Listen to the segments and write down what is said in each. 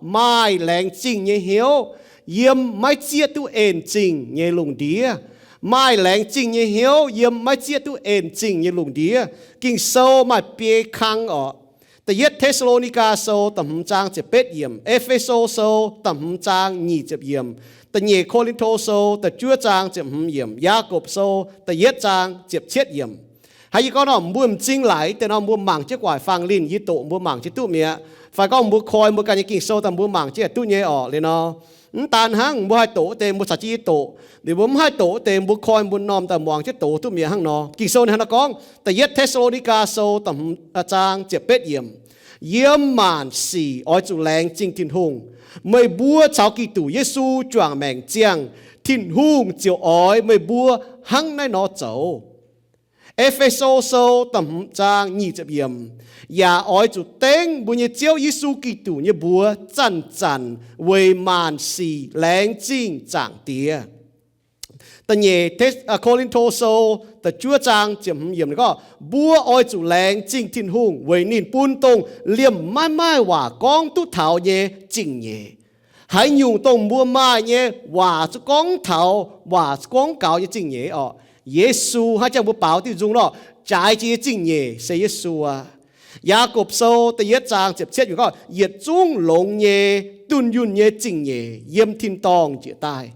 maaih laengz zingh nyei hnyouv yiem maiv zieqv duqv en-zingh nyei lungh ndiev. Maaih laengz zingh nyei hnyouv yiem maiv zieqv duqv en-zingh nyei lungh ndiev. Ging-Sou maaih biei kang orqc. Da'yietv Te^saa^lo^ni^gaa Sou da'hmz zaang ziepc betv yiemc, E^fe^so Sou da'hmz zaang nyic ziepc yiemc, da'nyeic Ko^lin^to Sou da'juov zaang ziepc hmz yiemc, Yaagorpc Sou da'yietv zaang ziepc cietv yiemc. Haiz yie gorngv nor, mbuo m'zing laaix deix nor, mbuo mangc jienv gu'nguaaic faang linh, yie doqc mbuo mangc jienv duqv mi'aqv. Fai gorngv mbuo koi mbuo ganh nyei Ging-Sou daaih mbuo mangc jienv duqv nyei orqc. Liuz nor, mv daan hnangv, mbuo haih doqc deix mbuo caux jienv yie doqc. Liuz mbuo mv haih doqc deix mbuo koi mbuo m'normh daaih muangx jienv doqc duqv mi'aqv hnangv nor. Ging-Sou ninh hnangv nor gorngv, Da'yietv Te^saa^lo^ni^gaa Sou da'hmz zaang ziepc betv yiemc, yiem maanc sic oix zuqc laengz zingh Tin-Hungh. Meih mbuo caux Giduc Yesu juangc maengc ziangh, Tin-Hungh ziouc oix meih mbuo hnangv naaiv nor zoux. E^fe^so Sou da'hmz zaang nyic ziepc yiemc, yaac oix zuqc dengv mbuo nyei Ziouv Yesu Giduc nyei mbuox zanc-zanc weic maanc sic laengz zingh Zaangc Diex. Da'nyeic Ko^lin^to Sou da'juov zaang ziepc hmz yiemc gorngv, mbuo oix zuqc laengz zingh Tin-Hungh weic ninh bun dongh liemh maiv maaih waac gorngv duqv taux nyei zingh nyeic. Haaix nyungc dongh mbuo maaih nyei waac zuqc gorngv taux, waac zuqc gorngv gaux nyei zingh nyeic orqc, Yesu hnangv jangx mbuo baaux diuh nzung nor, jaaix jiex nyei zingh nyeic se Yesu aqv. Yaagorpc Sou da'yietv zaang ziepc cietv yiemc gorngv, yietc zungv longx nyei, dunh yunh nyei zingh nyeic yiem tin-dorngh njiec daaih.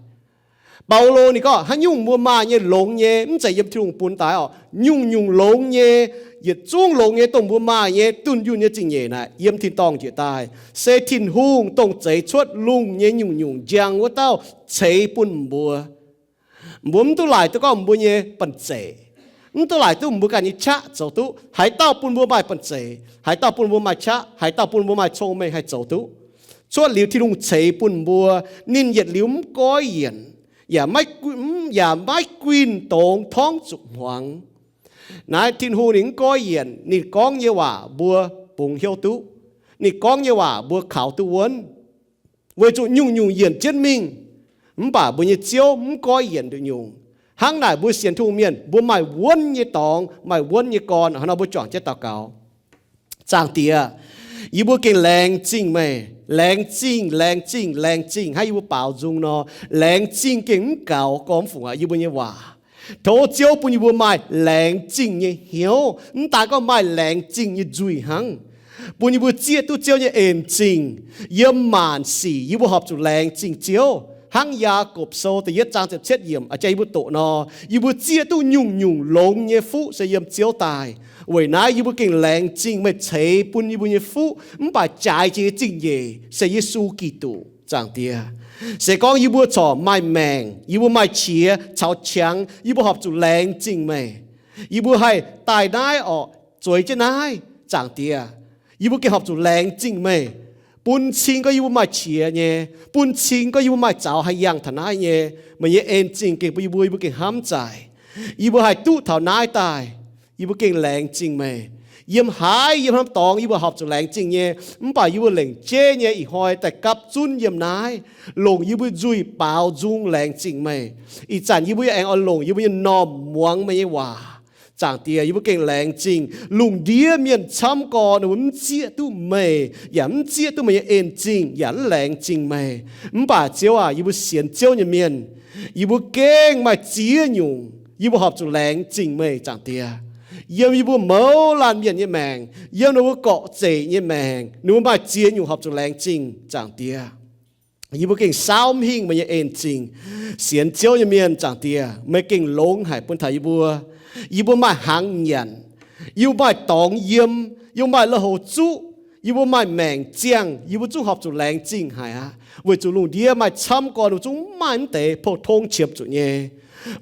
Baulo ninh gorngv haaix nyungc mbuo maaih nyei longx nyei, mv zeiz yiem Tin-Hungh bun daaih orqc. Nyungc-nyungc longx nyei, yietc zungv longx nyei dongh mbuo maaih nyei dunh yunh nyei zingh nyeic naaic, yiem tin-dorngh njiec daaih se Tin-Hungh dongh zeix cuotv lungh nyei nyungc-nyungc njang wuov dauh ceix bun mbuo. Mbuo mv duqv laaic duqv gorngv mbuo nyei banh zeic, mv duqv laaic duqv mbuo ganh nyei qaqv zoux duqv. Haaix dauh bun mbuo maaih banh zeic? Haaix dauh bun mbuo maaih qaqv? Haaix dauh bun mbuo maaih cong-mengh haih zoux duqv? Cuotv liuz Tin-Hungh ceix bun mbuo, ninh yietc liuz mv goiv yienc, yaac maiv guinh dongz torngv zuqc hmuangx. Naaiv Tin-Hungh ninh mv goiv yienc, ninh gorngv nyei waac mbuo bungx hnyouv duqv, ninh gorngv nyei waac mbuo kaux duqv wuonv. Weic zuqc nyungc-nyungc yienc jienv mingh, mv baac mbuo nyei Ziouv mv goiv yienc nduqc nyungc. Hnangv naaic mbuo sienx Tin-Hungh mienh mbuo maaih wuonv nyei dorngx, maaih wuonv nyei gorn. Hnangv nor mbuo juangc jienv daux gaux. Zaangc Diex, yie mbuo gengh laengz zingh meih, laengz zingh, laengz zingh, laengz zingh. Hnangv yie mbuo baaux nzung nor, laengz zingh gengh mv gaux gormx fungc aqv yie mbuo nyei waac. Tov Ziouv bun yie mbuo maaih laengz zingh nyei hnyouv, mv daan gorngv maaih laengz zingh nyei nzuih hnangv. Bun yie mbuo zieqv duqv Ziouv nyei en-zingh. Yiem maanc sic yie mbuo horpc zuqc laengz zingh Ziouv. Hnangv Yaagorpc Sou da'yietv zaang ziepc cietv yiemc a'jang yie mbuo doqc nor, yie mbuo zieqv duqv nyungc-nyungc longx nyei fuqv se yiem Ziouv daaih. Weic naaiv yie mbuo gengh laengz zingh meih ceix bun yie mbuo nyei fuqv mv baac jaaix jiex nyei zingh nyeic se Yesu Giduc, Zaangc Diex. Se gorngv yie mbuo corc maaih maengc, yie mbuo maaih qiex caux qangx, yie mbuo horpc zuqc laengz zingh meih. Yie mbuo haih daaih naaiv orqc, zueiz jienv naaiv, Zaangc Diex. Yie mbuo gengh horpc zuqc laengz zingh meih. Bun cing gorngv yie mbuo maaih qiex nyei, bun cing gorngv yie mbuo maaih zaux haaix yangh taux naaiv nyei, meih nyei en-zingh gengh bun yie mbuo, yie mbuo gengh hnamv zaaic. Yie mbuo haih duqv taux naaiv daaih, yie mbuo gengh laengz zingh meih. Yiem haaix, yiem haaix norm dorngx yie mbuo horpc zuqc laengz zingh nyei, mv baac yie mbuo lengc jeiv nyei ih hnoi daaih gapv zunv yiem naaiv, longc yie mbuo nzuih baaux nzung laengz zingh meih. Ih zanc yie mbuo yaac aengx oix longc yie mbuo nyei m'normh muangx meih nyei waac. Zaangc Diex, yie mbuo gengh laengz zingh. Lungh ndiev mienh camv gorx ninh mbuo mv zieqv duqv meih, yaac mv zieqv duqv meih nyei en-zingh, yaac mv laengz zingh meih. Mv baac Ziouv aac, yie mbuo sienx Ziouv nyei mienh, yie mbuo gengh maaih ziex nyungc yie mbuo horpc zuqc laengz zingh meih, Zaangc Diex. Yiem yie mbuo mouz laanh mienh nyei maengc, yiem ninh mbuo gorqv-zeic nyei maengc, ninh mbuo maaih ziex nyungc horpc zuqc laengz zingh, Zaangc Diex. Yie mbuo gengh saauv mv hingh meih nyei en-zingh. Sienx Ziouv nyei mienh, Zaangc Diex, meih gengh longx haic bun taux yie mbuo. Yie mbuo maaih hnaangx nyanc, yie mbuo maaih dorngx yiem, yie mbuo maaih lui-houx zuqv, yie mbuo maaih maengc ziangh, yie mbuo zungv horpc zuqc laengz zingh haic aqv. Weic zuqc lungh ndiev maaih camv gorx ninh mbuo zungv mv maaih mv deix pou-tong qiemx zuqc nyei.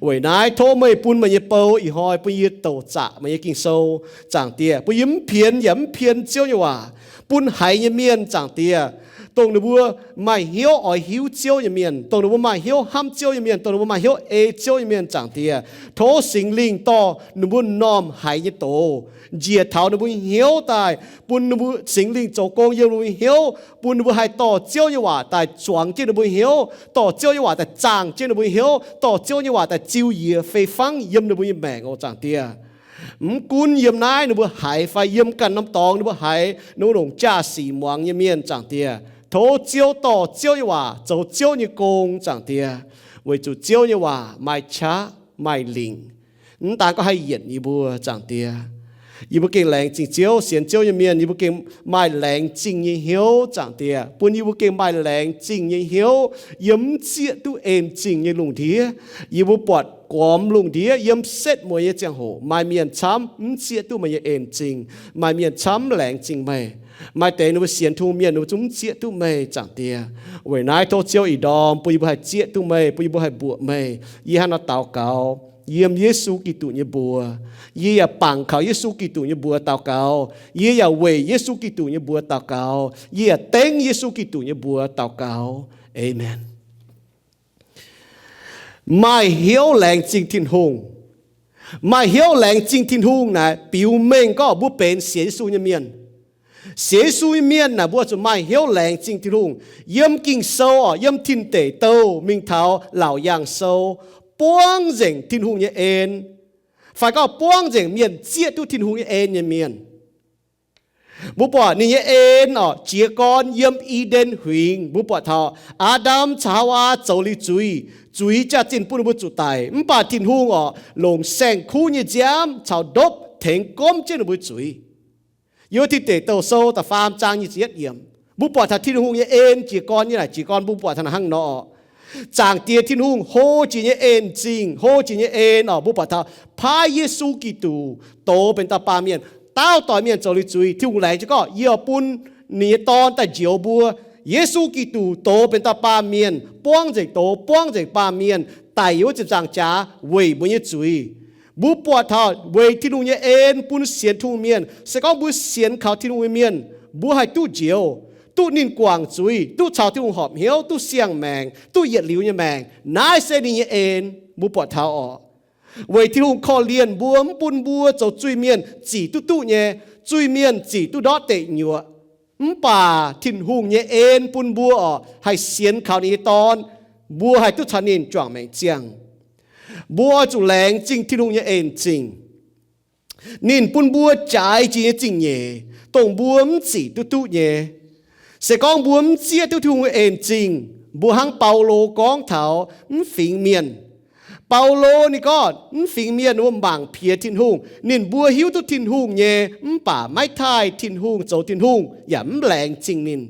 Weic naaiv tov meih bun meih nyei bou ih hnoi bun yie douc zaqc meih nyei Ging-Sou, Zaangc Diex, bun yie mv pienx yaac mv pien Ziouv nyei waac, bun haiz nyei mienh, Zaangc Diex, dongh ninh mbuo maaih hnyouv oix hiuv Ziouv nyei mienh, dongh ninh mbuo maaih hnyouv hnamv Ziouv nyei mienh, dongh ninh mbuo maaih hnyouv ei Ziouv nyei mienh, Zaangc Diex, tov Singx Lingh dorh ninh mbuo m'normh haiz nyei doz njiec taux ninh mbuo nyei hnyouv daaih, bun ninh mbuo, Singx Lingh zoux gong yiem ninh mbuo nyei hnyouv, bun ninh mbuo haih dorh Ziouv nyei waac daaih zuangx jienv ninh mbuo nyei hnyouv, dorh Ziouv nyei waac daaih zaangh jienv ninh mbuo nyei hnyouv, dorh Ziouv nyei waac daaih ziux yie fei fangv yiem ninh mbuo nyei maengc oc, Zaangc Diex. Mv gunv yiem naaiv ninh mbuo haiz fai yiem ganh norm dorngx ninh mbuo haiz, ninh mbuo longc jaa-sic muangx nyei mienh, Zaangc Diex, Tov Ziouv dorh Ziouv nyei waac zoux Ziouv nyei gong, Zaangc Diex, weic zuqc Ziouv nyei waac maaih qaqv maaih lingc, mv daan gorngv haih yienc yie mbuo, Zaangc Diex. Yie mbuo gengh laengz zingh Ziouv, sienx Ziouv nyei mienh, yie mbuo gengh maaih laengz zingh nyei hnyouv, Zaangc Diex, bun yie mbuo gengh maaih laengz zingh nyei hnyouv yiem mv zieqv duqv en zingh nyei lungh ndiev. Yie mbuo buatc gormx lungh ndiev yiem setv mueiz nyei ziangh hoc maaih mienh camv mv zieqv duqv meih nyei en zingh, maaih mienh camv mv laengz zingh meih. Maaih deix ninh mbuo sienx Tin-Hungh mienh ninh mbuo zungv mv zieqv duqv meih, Zaangc Diex. Weic naaiv tov Ziouv ih ndorm bun yie mbuo haih zieqv duqv meih, bun yie mbuo haih mbuoqc meih. Yie hnangv nor daux gaux yiem Yesu Giduc nyei mbuox. Yie yaac bangc kaux Yesu Giduc nyei mbuox daux gaux. Yie yaac weic Yesu Giduc nyei mbuox daux gaux. Yie yaac dengv Yesu Giduc nyei mbuox daux gaux. Aamen. Maaih hnyouv laengz zingh Tin-Hungh. Maaih hnyouv laengz zingh Tin-Hungh naaic biux mengh gorngv mbuo benx sienx Yesu nyei mienh. Sienx Yesu nyei mienh naaic mbuo zuqc maaih hnyouv laengz zingh Tin-Hungh. Yiem Ging-Sou orqc, yiem Tin Deic Douh mingh taux Laauc Yaangh Sou, buangv nzengc Tin-Hungh nyei en, fai gorngv buangv nzengc mienh zieqv duqv Tin-Hungh nyei en nyei mienh. Mbuo buatc ninh nyei en orqc, jiez gorn yiem I^nden Huingx. Mbuo buatc taux Aa^ndam caux Haawaa zoux liuz zuiz, zuiz jaax-zinh bun ninh mbuo zuqc daic. Mv baac Tin-Hungh orqc, longc saeng-kuv nyei nziaamv caux ndopv tengx gomv jienv ninh mbuo zuiz. Yiem Tin Deic Douh Sou da'faam zaang nyic ziepc yietv yiemc, mbuo buatc taux Tin-Hungh nyei en jiez gorn nyei naaic, jiez gorn mbuo buatc taux hnangv nor orqc. Zaangc Diex Tin-Hungh hlo jiex nyei en-zingh, hlo jiex nyei en orqc, mbuo buatc taux paaiv Yesu Giduc dox benx dauh baamh mienh, daauv doix mienh zoux liuz zuiz. Tin-Hungh laengz jienv gorngv, yie oix bun ninh nyei Dorn daaih njoux mbuo. Yesu Giduc dox benx dauh baamh mienh, buangv nzengc dox, buangv nzengc baamh mienh, daic yiem wuov ziepc nzaangc jaax weic mbuo nyei zuiz. Mbuo buatc taux weic Tin-Hungh nyei en bun sienx Tin-Hungh mienh, se gorngv mbuo sienx kaux Tin-Hungh nyei mienh, mbuo haih duqv njoux, duqv ninh guangc zuiz, duqv caux Tin-Hungh horpc hnyouv, duqv siang-maengc, duqv yietc liuz nyei maengc. Naaiv se ninh nyei en. Mbuo buatc taux orqc, weic Tin-Hungh korv-lienh mbuo, mv bun mbuo zoux zuiz-mienh zic duqv duqv nyei, zuiz-mienh zic duqv ndortv deic nyuoqc. Mv baac Tin-Hungh nyei en bun mbuo orqc, haih sienx kaux ninh nyei Dorn, mbuo haih duqv caux ninh juangc maengc ziangh. Mbuo oix zuqc laengz zingh Tin-Hungh nyei en-zingh. Ninh bun mbuo jaaix jiex nyei zingh nyeic, dongh mbuo mv zic duqv duqv nyei. Se gorngv mbuo mv zieqv duqv Tin-Hungh nyei en-zingh, mbuo hnangv Baulo gorngv taux mv fingx mienh. Baulo ninh gorngv mv fingx mienh wuov mangc piex Tin-Hungh, ninh mbuo hiuv duqv Tin-Hungh nyei, mv baac maiv taaih Tin-Hungh zoux Tin-Hungh, yaac mv laengz zingh ninh.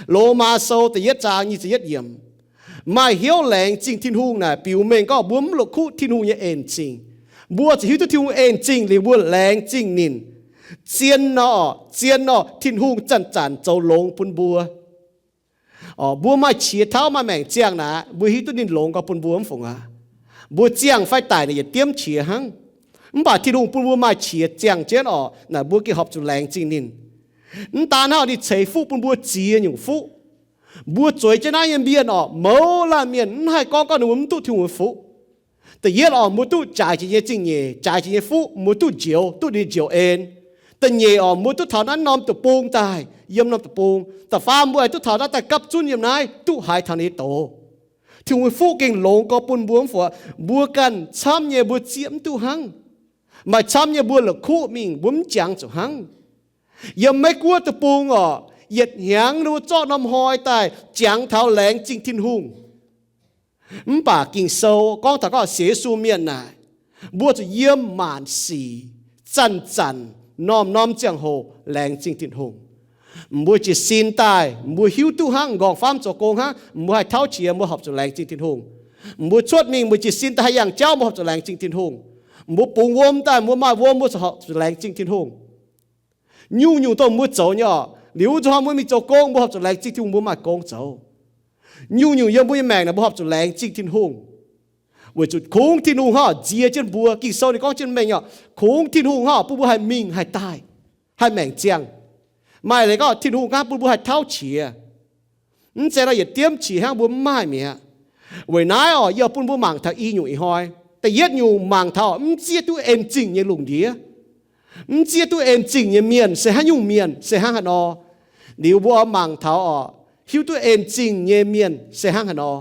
Lomaa Sou da'yietv zaang nyic ziepc yietv yiemc. Maaih hnyouv laengz zingh Tin-Hungh naaic biux mengh gorngv mbuo mv la'kuqv Tin-Hungh nyei en-zingh. Mbuo zuqc hiuv duqv Tin-Hungh en-zingh liuz mbuo laengz zingh ninh. Zien nor, zien nor, Tin-Hungh zanc-zanc zoux longx bun mbuo. Orqc, mbuo maaih qiex tauv maaih maengc ziangh naaic, mbuo hiuv duqv ninh longx gau bun mbuo mv fungc aqv. Mbuo ziangh fai daic naaic yietc diemv qiex hnangv. Mv baac Tin-Hungh bun mbuo maaih qiex ziangh jienv orqc, naaic mbuo gengh horpc zuqc laengz zingh ninh. Mv daan hnangv, ninh ceix fuqv bun mbuo ziex nyungc fuqv. Mbuo zueiz jienv naaiv nyei mienh orqc, mouz laanh mienh mv haih gorngv gorngv ninh mbuo mv duqv Tin-Hungh nyei fuqv. Da'yietv orqc, mbuo duqv jaaix jiex nyei zingh nyeic, jaaix jiex nyei fuqv, mbuo duqv njoux, duqv ninh njoux en. Da'nyeic orqc, mbuo duqv taux naaiv norm deic-bung daaih, yiem norm deic-bung. Da'faam mbuo aengx duqv taux naaiv daaih gapv zunv yiem naaiv, duqv haiz taux ninh nyei doz. Tin-Hungh nyei fuqv gengh longx gau bun mbuo mv fungc. Mbuo ganh camv nyei mbuo zieqv mv duqv hnangv. Maaih camv nyei mbuo la'kuqv mingh, mbuo mv jangx zuqc hnangv. Yiem Meiv Guoqv deic-bung orqc, yietc hnyangx ninh mbuo zorqv norm hnoi daaih jangx taux laengz zingh Tin-Hungh. Mv baac Ging-Sou gorngv taux gorngv sienx Yesu mienh naaic, mbuo zuqc yiem maanc sic, zanc-zanc, norm-norm ziangh hoc laengz zingh Tin-Hungh. Mbuo jiez sin daaih, mbuo hiuv duqv hnangv, nqorngv famv zoux gong hnangv, mbuo haih tauv qiex, mbuo horpc zuqc laengz zingh Tin-Hungh. Mbuo cuotv mingh, mbuo jiez sin daaih haih yangh jauv, mbuo horpc zuqc laengz zingh Tin-Hungh. Mbuo bungx wuom daaih, mbuo maaih wuom, mbuo horpc zuqc laengz zingh Tin-Hungh. Nyungc-nyungc dongh mbuo zoux nyei orqc, liuz wuov zuqc hnoi mbuo mingh zoux gong, mbuo horpc zuqc laengz zingh Tin-Hungh mbuo maaih gong zoux. Nyungc-nyungc yiem mbuo nyei maengc naaic mbuo horpc zuqc laengz zingh Tin-Hungh. Weic zuqc kungx Tin-Hungh hnangv nzie jienv mbuo. Ging-Sou ninh gorngv jienv mengh orqc, kungx Tin-Hungh hnangv bun mbuo haih mingh haih daaih, haih maengc ziangh. Maaih leiz gorngv Tin-Hungh hnangv bun mbuo haih tauv qiex. Mv zeiz nor yietc diemv qiex hnangv mbuo mv maaih mi'aqv. Weic naaiv orqc, yie bun mbuo mangc taux i nyungc ih hnoi. Da'yietv nyungc mangc taux mv zieqv duqv en-zingh nyei lungh ndiev. Mv zieqv duqv en-zingh nyei mienh se haaix nyungc mienh, se hnangv haaix nor. Liuz mbuo oix mangc taux orqc, hiuv duqv en-zingh nyei mienh se hnangv haaix nor.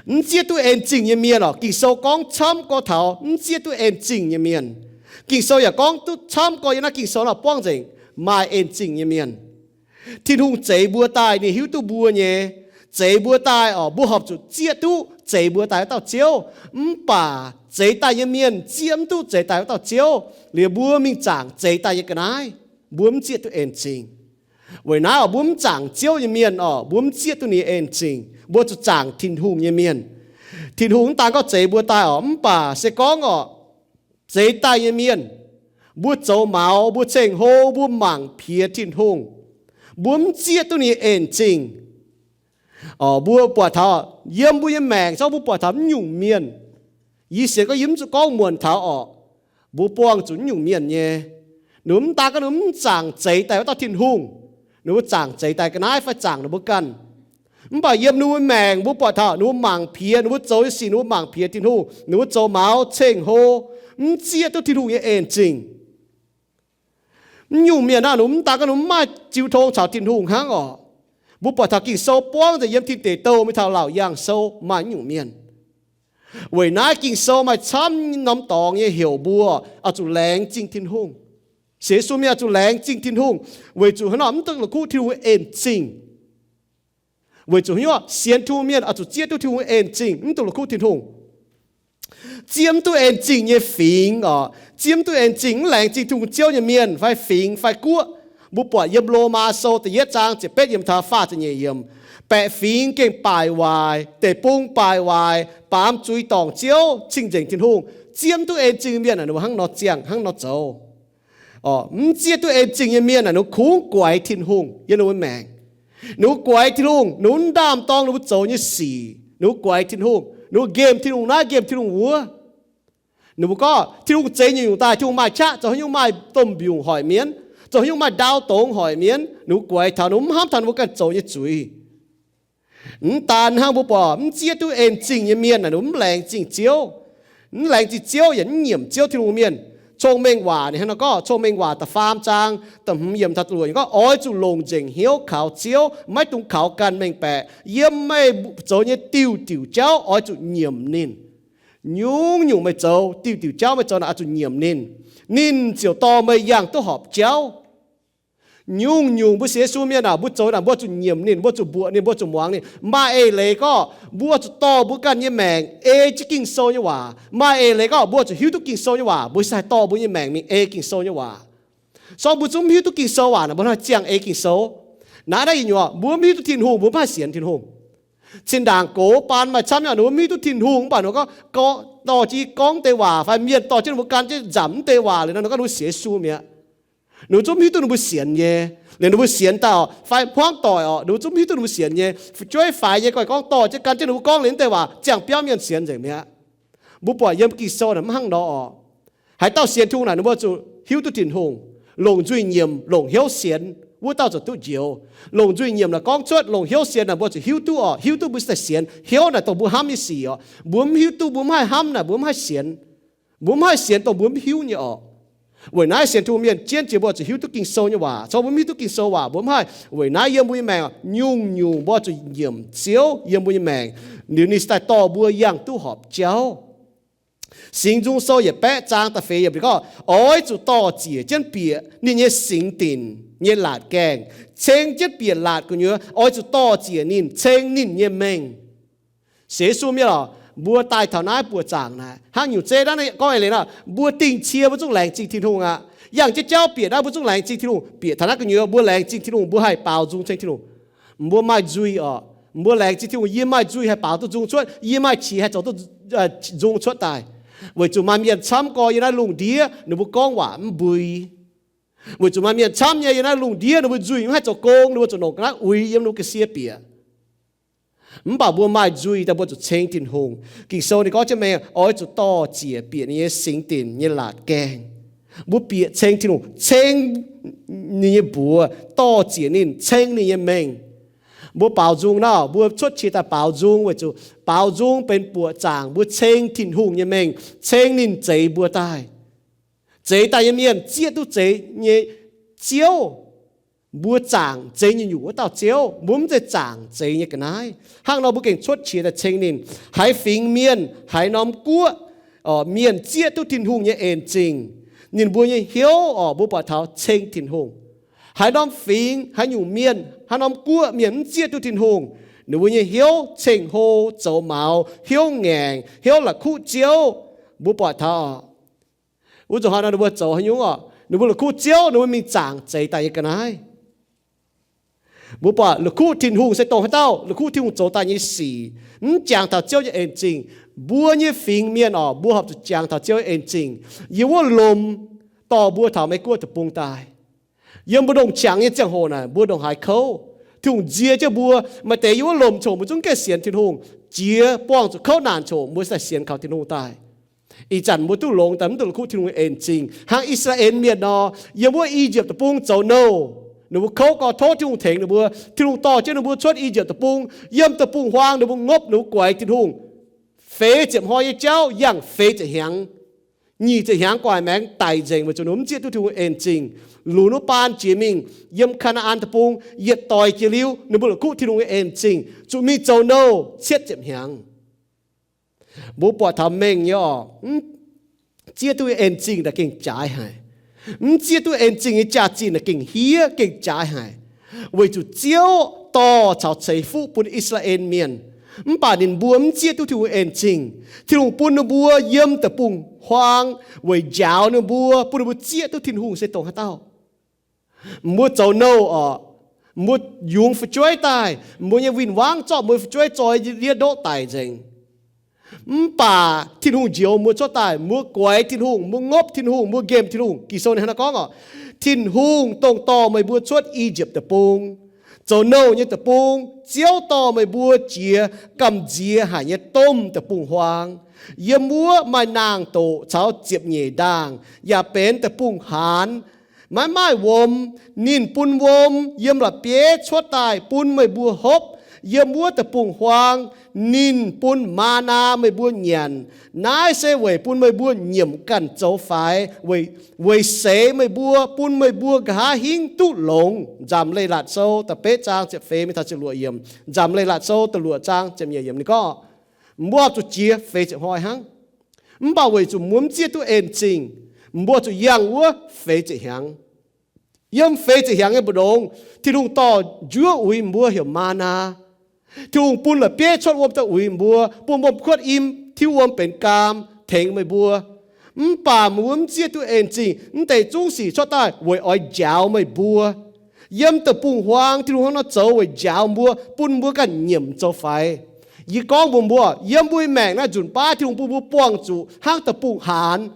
Mv zieqv duqv en-zingh nyei mienh orqc, Ging-Sou gorngv camv gorx taux mv zieqv duqv en-zingh nyei mienh. Ging-Sou yaac gorngv duqv camv gorx yiem naaiv Ging-Sou nor buangv nzengc maaih en-zingh nyei mienh. Tin-Hungh zeix mbuo daaih, ninh hiuv duqv mbuo nyei. Zeix mbuo daaih orqc, mbuo horpc zuqc zieqv duqv zeix mbuo daaih wuov dauh Ziouv. Mv baac zeix daaih nyei mienh zieqv mv duqv zeix daaih wuov dauh Ziouv, liuz mbuo mingh zaangc zeix daaih nyei ga'naaiv, mbuo mv zieqv duqv en zingh. Weic naaiv orqc, mbuo mv zaangc Ziouv nyei mienh orqc, mbuo mv zieqv duqv ninh nyei en zingh. Mbuo zuqc zaangc Tin-Hungh nyei mienh. Tin-Hungh mv daan gorngv zeix mbuo daaih orqc, mv baac se gorngv orqc, zeix daaih nyei mienh, mbuo zoux maux, mbuo ceng-hlo, mbuo mangc piex Tin-Hungh, mbuo mv zieqv duqv ninh nyei en zingh. Orqc, mbuo buatc taux yiem mbuo nyei maengc zorqv mbuo buatc taux mv nyungc mienh. Yie sienx gorngv yie mv zuqc gorngv muonc taux orqc, mbuo buangh zuqc mv nyungc mienh nyei. Ninh mbuo mv daan gorngv ninh mbuo mv zaangc zeix daaih wuov dauh Tin-Hungh, ninh mbuo zaangc zeix daaih ga'naaiv fai zaangc ninh mbuo ganh. Mv baac yiem ninh mbuo maengc mbuo buatc taux ninh mbuo mangc piex, ninh mbuo zoux nyei sic ninh mbuo mangc piex Tin-Hungh, ninh mbuo zoux maux ceng-hlo, mv zieqv duqv Tin-Hungh nyei en zingh. Mv nyungc mienh naaiv, ninh mv daan gorngv ninh mv maaih jiu tong caux Tin-Hungh hnangv orqc. Mbuo buatc taux Ging-Sou buangv nzengc yiem Tin Deic Douh mingh taux Laauc Yaangh Sou maaih mv nyungc mienh. Weic naaiv Ging-Sou maaih camv norm dorngx nyei heuc mbuo oix zuqc laengz zingh Tin-Hungh. Sienx Yesu mienh oix zuqc laengz zingh Tin-Hungh, weic zuqc hnangv nor mv duqv la'kuqv Tin-Hungh en zingh. Weic zuqc haaix nyungc, sienx Tin-Hungh mienh oix zuqc zieqv duqv Tin-Hungh en zingh, mv duqv la'kuqv Tin-Hungh. Zieqv mv duqv en zingh nyei fingx orqc, zieqv mv duqv en zingh, mv laengz zingh Tin-Hungh Ziouv nyei mienh fai fingx fai guoqv. Mbuo buatc yiem Lomaa Sou da'yietv zaang ziepc betv yiemc taux faah ziepc nyeic yiemc, baeqc fingx gengh baaic waaic, deic-bung baaic waaic, baamz zuiz dorngc Ziouv, cing-nzengc Tin-Hungh. Zieqv mv duqv en zingh mienh naaic, ninh mbuo hnangv nor ziangh, hnangv nor zoux. Orqc, mv zieqv duqv en zingh nyei mienh naaic, ninh mbuo kungx guaix Tin-Hungh yiem ninh mbuo maengc. Ninh mbuo guaix Tin-Hungh, ninh mbuo mv ndaam-dorng ninh mbuo zoux nyei sic, ninh mbuo guaix Tin-Hungh, ninh mbuo nqemh Tin-Hungh naaiv, nqemh Tin-Hungh wuov. Ninh mbuo gorngv Tin-Hungh zeix nyungc-nyungc daaih, Tin-Hungh maaih qaqv, zoux haaix nyungc maaih domh mbiungc hoic mienv, zoux haaix nyungc maaih ndaau dongz hoic mienv, ninh mbuo guaix taux, ninh mbuo mv hnamv taux ninh mbuo ganh zoux nyei zuiz. Mv daan hnangv, mbuo buatc mv zieqv duqv en zingh nyei mienh naaic, ninh mbuo mv laengz zingh Ziouv. Mv laengz zingh Ziouv yaac mv nyiemc Ziouv Tin-Hungh mienh. Cong-Mengh Waac ninh hnangv nor gorngv, Cong-Mengh Waac da'faam zaang da'hmz yiemc taux da'luoqc yiemc gorngv, Oix zuqc longc nzengc hnyouv kaux Ziouv, maiv dungx kaux ganh mengh baeqc. Yiem meih zoux nyei diuh-diuh jauv oix zuqc nyiemc ninh. Nyungc-nyungc meih zoux, diuh-diuh jauv meih zoux naaic oix zuqc nyiemc ninh. Ninh ziouc dorh meih yangh duqv horpc jauv. Nyungc-nyungc mbuo sienx Yesu mienh aah, mbuo zoux naaic mbuo zuqc nyiemc ninh, mbuo zuqc mbuoqc ninh, mbuo zuqc muangx ninh. Maaih eix leiz gorngv mbuo zuqc dorh mbuo ganh nyei maengc ei jienv Ging-Sou nyei waac. Maaih eix leiz gorngv mbuo zuqc hiuv duqv Ging-Sou nyei waac, mbuo sai dorh mbuo nyei maengc mingh ei Ging-Sou nyei waac. Sorng mbuo zungv mv hiuv duqv Ging-Sou waac naaic, mbuo hnangv ziangh ei Ging-Sou. Naaiv daaih ih nyuoqc, mbuo mv hiuv duqv Tin-Hungh, mbuo mv haih sienx Tin-Hungh. Zinh ndaangc gox baan maaih camv nyei, ninh mbuo mv hiuv duqv Tin-Hungh, mv baac ninh mbuo gorngv, gorngv dorh jienv gorngv deix waac, fai mienh dorh jienv ninh mbuo gan jienv nzamc mv deix waac liuz nor, ninh gorngv ninh mbuo sienx Yesu mi'aqv. Ninh mbuo zungv mv hiuv duqv ninh mbuo sienx nyei. Liuz ninh mbuo sienx dauh fai hmuangv doic orqc, ninh mbuo zungv mv hiuv duqv ninh mbuo sienx nyei. Fu'jueiv faix nyei gorngv, gorngv dorh jienv gan jienv ninh mbuo gorngv liuz mv deix waac, ziangh biauv mienh sienx nzengc mi'aqv. Mbuo buatc yiem Ging-Sou naaic mv hnangv nor orqc. Haaix dauh sienx Tin-Hungh naaic, ninh mbuo zuqc hiuv duqv Tin-Hungh, longc nzuih nyiemc, longc hnyouv sienx, wuov dauh ziouc duqv njoux. Longc nzuih nyiemc naaic gorngv cuotv, longc hnyouv sienx naaic mbuo zuqc hiuv duqv orqc, hiuv duqv mbuo daaih sienx. Hnyouv naaic dongh mbuo hnamv nyei sic orqc. Mbuo mv hiuv duqv, mbuo mv haih hnamv naaic, mbuo mv haih sienx. Mbuo mv haih sienx dongh mbuo mv hiuv nyei orqc. Weic naaiv sienx Tin-Hungh mienh jienv jiex mbuo zuqc hiuv duqv Ging-Sou nyei waac. Cong mbuo mv hiuv duqv Ging-Sou waac, mbuo mv haih. Weic naaiv yiem mbuo nyei maengc, nyungc-nyungc mbuo zuqc nyiemc Ziouv yiem mbuo nyei maengc, liuz ninh daaih dorh mbuo yangh duqv horpc jauv. Singx Nzung Sou yietc baeqv zaang da'feix yiemc gorngv, Oix zuqc dorh ziec jienv bieqc ninh nyei singx dinc nyei laatc gaengh, ceng jienv bieqc laatc gu'nyuoz. Oix zuqc dorh ziec ninh, ceng ninh nyei mengh. Sienx Yesu mienh orqc, mbuo daaih taux naaiv buoqc zaangc naaic, hnangv nyungc zeiv naaiv gorngv eix leiz nor, mbuo dingh cie mbuo zungv laengz zingh Tin-Hungh aqv. Yangh jienv jauv bieqc naaiv mbuo zungv laengz zingh Tin-Hungh. Bieqc taux naaiv gu'nyuoz mbuo laengz zingh Tin-Hungh, mbuo haih baaux nzung ceng Tin-Hungh. Mbuo maaih nzuih orqc, mbuo laengz zingh Tin-Hungh, yie maaih nzuih haih baaux duqv nzung cuotv, yie maaih qiex haih zoux duqv nzung cuotv daaih. Weic zuqc maaih mienh camv gorx yiem naaiv lungh ndiev ninh mbuo gorngv waac mv mbui. Weic zuqc maaih mienh camv nyei yiem naaiv lungh ndiev ninh mbuo nzuih mv haih zoux gong, ninh mbuo zuqc longc ga'naaiv uix yiem ninh mbuo ga'sie bieqc. Mv baac mbuo maaih nzuih daaih mbuo zuqc ceng Tin-Hungh. Ging-Sou ninh gorngv jienv mengh, oix zuqc dorh ziec bieqc ninh nyei singx dinc nyei laatc gaengh. Mbuo bieqc ceng Tin-Hungh, ceng ninh nyei mbuox, dorh ziec ninh, ceng ninh nyei mengh. Mbuo baaux nzung nor, mbuo cuotv qiex daaih baaux nzung weic zuqc baaux nzung benx buoqc zaangc mbuo ceng Tin-Hungh nyei mengh, ceng ninh zeix mbuo daaih. Zeix daaih nyei mienh zieqv duqv zeix nyei Ziouv. Mbuo zaangc zeix nyungc-nyungc wuov dauh Ziouv, mbuo mv zeiz zaangc zeix nyei ga'naaiv. Hnangv nor mbuo gengh cuotv qiex daaih ceng ninh. Haaix fingx mienh, haaix norm guoqv, mienh zieqv duqv Tin-Hungh nyei en zingh, ninh mbuo nyei hnyouv orqc, mbuo buatc taux ceng Tin-Hungh. Haaix norm fingx, haaix nyungc mienh, haaix norm guoqv mienh mv zieqv duqv Tin-Hungh, ninh mbuo nyei hnyouv ceng-hlo, zoux maux, hnyouv ngaengc, hnyouv la'kuqv Ziouv. Mbuo buatc taux wuov zuqc hnoi nor ninh mbuo zoux haaix nyungc oc, ninh mbuo la'kuqv Ziouv, ninh mbuo mingh zaangc zeix daaih nyei ga'naaiv. Mbuo buatc la'kuqv Tin-Hungh se dongh haaix dauh, la'kuqv Tin-Hungh zoux daaih nyei sic, mv jangx taux Ziouv nyei en zingh. Mbuo nyei fingx mienh oc, mbuo horpc zuqc jangx taux Ziouv nyei en zingh. Yiem wuov lomc dorh mbuo taux Meiv Guoqv deic-bung daaih. Yiem mbuo ndongc qangx nyei ziangh hoc naaic, mbuo ndongc haaix kouv, Tin-Hungh nzie jienv mbuo. Maaih deix yiem wuov lomc coc mbuo zungv gaengh sienx Tin-Hungh, jiex buangh zuqc kouv naanc coc mbuo daaih sienx kaux Tin-Hungh daaih. Ih zanc mbuo duqv longx daaih mv duqv la'kuqv Tin-Hungh nyei en zingh. Hnangv I^saa^laa^en Mienh nor, yiem wuov I^yipv Deic-Bung zoux nouh, ninh mbuo kouv gorx tov Tin-Hungh tengx ninh mbuo. Tin-Hungh dorh jienv ninh mbuo cuotv I^yipv Deic-Bung, yiem deic-bung-huaang ninh mbuo ngopv, ninh mbuo guaix Tin-Hungh. Feix ziepc hnoi nyei jauv yangh feix ziepc hnyangx. Nyic ziepc hnyangx gu'nguaaic maengx daic nzengc weic zuqc ninh mbuo mv zieqv duqv Tin-Hungh en zingh. Lunx wuov baan jiex mingh yiem Kaa^naa^an Deic-Bung yietc doix jiex liuz, ninh mbuo la'kuqv Tin-Hungh nyei en zingh, zuqc mingh zoux nouh cietv ziepc hnyangx. Mbuo buatc taux mengh nyei oc, mv zieqv duqv en zingh naaic gengh jaaix haic. Mv zieqv duqv en zingh nyei jaax-zinh naaic gengh hiev, gengh jaaix haic. Weic zuqc Ziouv dorh caux ceix fuqv bun I^saa^laa^en Mienh, mv baac ninh mbuo mv zieqv duqv Tin-Hungh en zingh. Tin-Hungh bun ninh mbuo yiem deic-bung-huaang weic njaaux ninh mbuo, bun ninh mbuo zieqv duqv Tin-Hungh se dongh haaix dauh. Mbuo zoux nouh oc, mbuo yungz fu'jueiv daaih, mbuo nyei win-wangv zorqv mbuo nyei fu'jueiv zoi ndiev ndoqv daic nzengc. Mv baac Tin-Hungh njoux mbuo cuotv daaih, mbuo guaix Tin-Hungh, mbuo ngopv Tin-Hungh, mbuo nqemh Tin-Hungh. Ging-Sou ninh hnangv naaiv gorngv oc, Tin-Hungh dongh dorh meih mbuo cuotv I^yipv Deic-Bung, zoux nouh nyei deic-bung, Ziouv dorh meih mbuo jiex gamh nziex haic nyei domh deic-bung-huaang. Yiem wuov maaih naang-doqc caux ziepc nyeic ndaangh, yaac benx deic-bung-haanz, maiv maaih wuom. Ninh bun wuom yiem la'bieiv cuotv daaih bun meih mbuo hopv. Yiem wuov deic-bung-huaang ninh bun maa^naa meih mbuo nyanc. Naaiv se weic bun meih mbuo nyiemc ganh zoux faix, weic seix meih mbuo, bun meih mbuo nqa'haav hingv duqv longx. Nzamc Leiz-Latc Sou da'betv zaang ziepc feix mingh taux ziepc luoqc yiemc. Nzamc Leiz-Latc Sou da'luoqc zaang ziepc nyeic yiemc ninh gorngv, mbuo horpc zuqc jiex feix ziepc hnoi hnangv. Mv baac weic zuqc mbuo mv zieqv duqv en zingh, mbuo zuqc yangh wuov feix ziepc hnyangx. Yiem feix ziepc hnyangx nyei mbu'ndongx, Tin-Hungh dorh njuov uix mbuo heuc maa^naa. Tin-Hungh bun la'bieiv cuotv wuom daaih uix mbuo, bun wuom kuotv im, tiuv wuom benx gaam, tengx meih mbuo. Mv baac mbuo mv zieqv duqv en zingh. Mv deix zungv sic cuotv daaih weic oix njaaux meih mbuo. Yiem deic-bung-huaang Tin-Hungh hnangv nor zoux weic njaaux mbuo, bun mbuo ganh nyiemc zoux faix. Yie gorngv mbuox mbuo, yiem mbuo nyei maengc naaiv nzunc baav Tin-Hungh bun mbuo buangh zuqc hnangv deic-bung-haanz,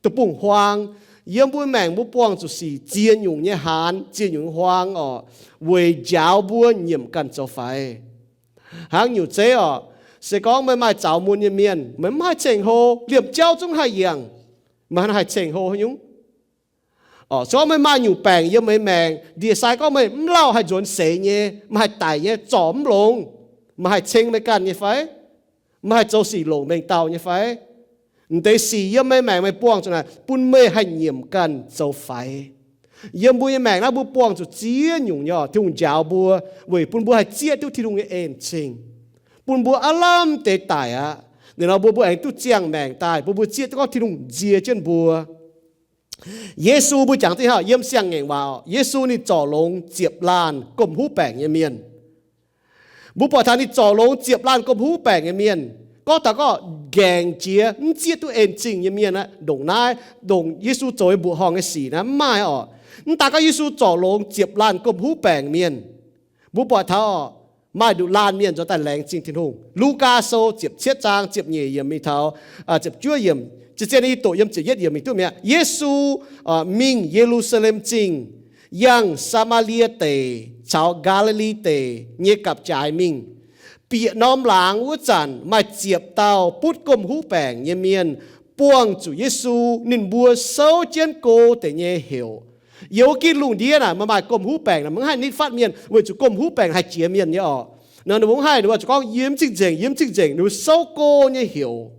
deic-bung-huaang. Yiem mbuo nyei maengc mbuo buangh zuqc sic ziex nyungc nyei haanz, ziex nyungc nyei huaang oc, weic njaaux mbuo nyiemc ganh zoux faix. Hnangv nyungc zeiv oc, se gorngv meih maaih zaux mun nyei mienh, meih mv haih ceng-hlo, liemh jauv zungv haih yangh, meih haih ceng-hlo haaix nyungc? Oc, se gorngv meih maaih nyungc baengc yiem meih maengc, ndie-sai gorngv meih mv lauh haih nzuonx seix nyei, meih haih daic nyei, zorc mv longx, meih haih ceng meih ganh nyei fai? Meih haih zoux sic longc mengh dauh nyei fai? M'deix sic yiem meih maengc meih buangh zuqc naaic bun meih haih nyiemc ganh zoux faix. Yiem mbuo nyei maengc naaiv mbuo buangh zuqc ziex nyungc nyei oc, Tin-Hungh njaaux mbuo weic bun mbuo haih zieqv duqv Tin-Hungh nyei en-zingh, bun mbuo aav lamh deix daic aqv. Ninh nor mbuo, mbuo aengx duqv ziangh maengc daaih, bun mbuo zieqv duqv gorngv Tin-Hungh nzie jienv mbuo. Yesu mbuo jangx dih hnangv yiem Siang-Ngaengc Waac, Yesu ninh zorc longx ziepc laanh gomh huv baengc nyei mienh. Mbuo buatc taux ninh zorc longx ziepc laanh gomh huv baengc nyei mienh. Gorngv taux gorngv nqaengc jiex mv zieqv duqv en-zingh nyei mienh aqv, ndongc naaiv, ndongc Yesu zoux nyei mbuoqc horngh nyei sic naaiv mv maaih oc. Mv daaih gorngv Yesu zorc longx ziepc laanh gomh huv baengc mienh. Mbuo buatc taux maaih nduqc laanh mienh nzuonx daaih laengz zingh Tin-Hungh. Lugaa Sou ziepc cietv zaang ziepc nyeic yiemc mingh taux ziepc juov yiemc. Zien-zien yie doqc yiem ziepc yietv yiemc mingh duqv mi'aqv. Yesu mingh Ye^lu^saa^lem Zingh, yangh Saa^maa^lie Deic caux Gaa^li^li Deic nyei gapv-jaaix mingh. Bieqc norm laangz wuov zanc maaih ziepc dauh butv gomh huv baengc nyei mienh buangh zuqc Yesu. Ninh mbuo souv jienv go deic nyei heuc. Yiem wuov gitv lungh ndiev naaic maaih, maaih gomh huv baengc naaic, maiv haih nitv fatv mienh weic zuqc gomh huv baengc haih jiex mienh nyei oc. Nor ninh mbuo mv haih, ninh mbuo zuqc gorngv yiem cing-nzengc, yiem cing-nzengc, ninh mbuo souv go nyei heuc.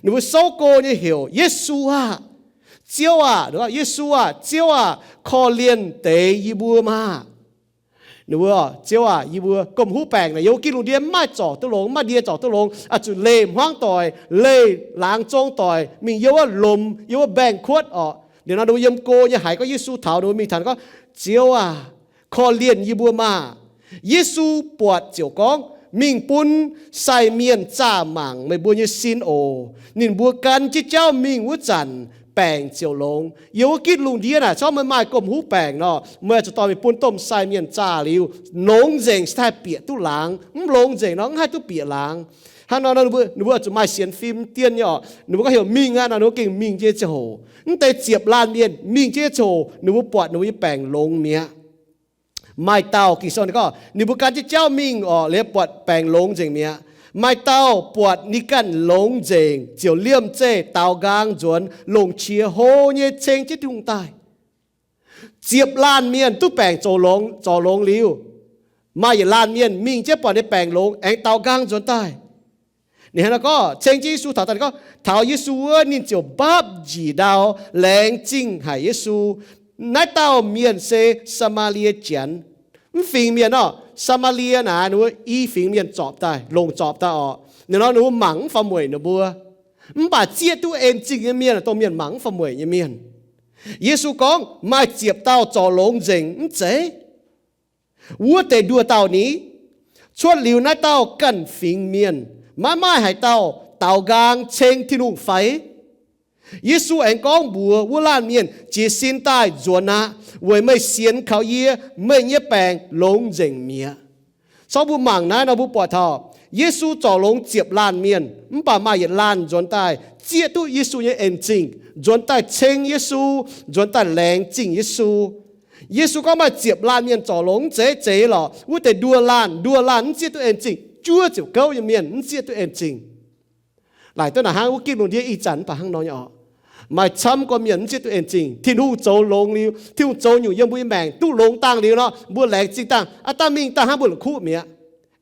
Ninh mbuo souv go nyei heuc, Yesu aah! Ziouv aah! Yesu aah! Ziouv aah! Korv-lienh deix yie mbuo maah! Ninh mbuo, Ziouv aah! Yie mbuo gomh huv baengc naaic yiem wuov gitv lungh ndiev mv maaih zorc duqv longx, mv maaih ndie zorc duqv longx, oix zuqc leih hmuangv doic, leih laangz zong doic mingh yiem wuov lomc, yiem wuov mbaengx-kuotv oc. Liuz nor ninh mbuo yiem go nyei haiz gorngv Yesu taux ninh mbuo mingh taux gorngv, Ziouv aah! korv-lienh yie mbuo maah! Yesu buatc ziouc gorngv, Mingh bun sai mienh zaah mangc meih mbuo nyei sin oc. Ninh mbuo gan jienv jauv mingh wuov zanc, baengc ziouc longx. Yiem wuov gitv lungh ndiev naaic, corc meih maaih gomh huv baengc nor, meih zuqc dorh mingh bun domh sai mienh zaah liuz, longx nzengc se haih bieqc duqv laangz. Mv longx nzengc nor, mv haih duqv bieqc laangz. Hnangv nor, ninh mbuo zuqc maaih sienx fim dien nyei oc. Ninh mbuo gorngv heuc mingh aqv nor, ninh mbuo gengh mingh jienv ziangh hoc. Mv deix ziepc laanh mienh mingh jienv ziangh hoc, ninh mbuo buatc ninh mbuo nyei baengc longx mi'aqv. Maaih dauh, Ging-Sou gorngv, ninh mbuo gan jienv jauv mingh oc, liuz buatc baengc longx nzengc mi'aqv. Maaih dauh buatc ninh ganh longx nzengc, ziouc liemh zeih daaux nqaang nzuonx longc qiex hlo nyei ceng jienv Tin-Hungh daaih. Ziepc laanh mienh duqv baengc zorc longx liuz, maaih yietc laanh mienh mingh jienv buatc ninh baengc longx aengx daaux nqaang nzuonx daaih. Ninh hnangv naaiv gorngv, ceng jienv Yesu taux daaih, ninh gorngv taux Yesu wuov, ninh ziouc mbapv njiec ndau, laengz zingh haic Yesu. Naaiv dauh mienh se Saa^maa^lie Janx. Mv fingx mienh orqc, Saa^maa^lie naaic ninh mbuo i fingx mienh zorpc daaih, longc zorpc daaih orqc. Ninh nor ninh mbuo mangc mv fam mueic ninh mbuo. Mv baac zieqv duqv en zingh nyei mienh, dongh mienh mangc mv fam mueic nyei mienh. Yesu gorngv maaih ziepc dauh zorc longx nzengc mv zeiz? Wuov deix nduoh dauh ni? Cuotv liuz naaiv dauh ganh fingx mienh, maiv maaih haaix dauh daaux nqaang ceng Tin-Hungh fai? Yesu aengx gorngv mbuox wuov laanh mienh, Jiez sin daaih nzuonx aqv, weic meih sienx kaux yie, meih nyei baengc longx nzengc mi'aqv. Corc mbuo mangc naaiv nor mbuo buatc taux Yesu zorc longx ziepc laanh mienh, mv baac maaih yietc laanh nzuonx daaih zieqv duqv Yesu nyei en zingh, nzuonx daaih ceng Yesu, nzuonx daaih laengz zingh Yesu. Yesu gorngv maaih ziepc laanh mienh zorc longx mv zeiz, zeiz lorqc, wuov deix nduoh laanh, nduoh laanh mv zieqv duqv en zingh, juov ziepc gouv nyei mienh mv zieqv duqv en zingh. Laaic duqv naaic hnangv wuov gitv lungh ndiev ih zanc mv baac hnangv nor nyei orqc. Maaih camv gorqv mienh mv zieqv duqv en zingh. Tin-Hungh zoux longx liuz, Tin-Hungh zoux nyungc yiem mbuo nyei maengc duqv longx dangh liuz nor, mbuo laengz zingh dangh, aav dangh mingh dangh hnangv mbuo la'kuqv mi'aqv.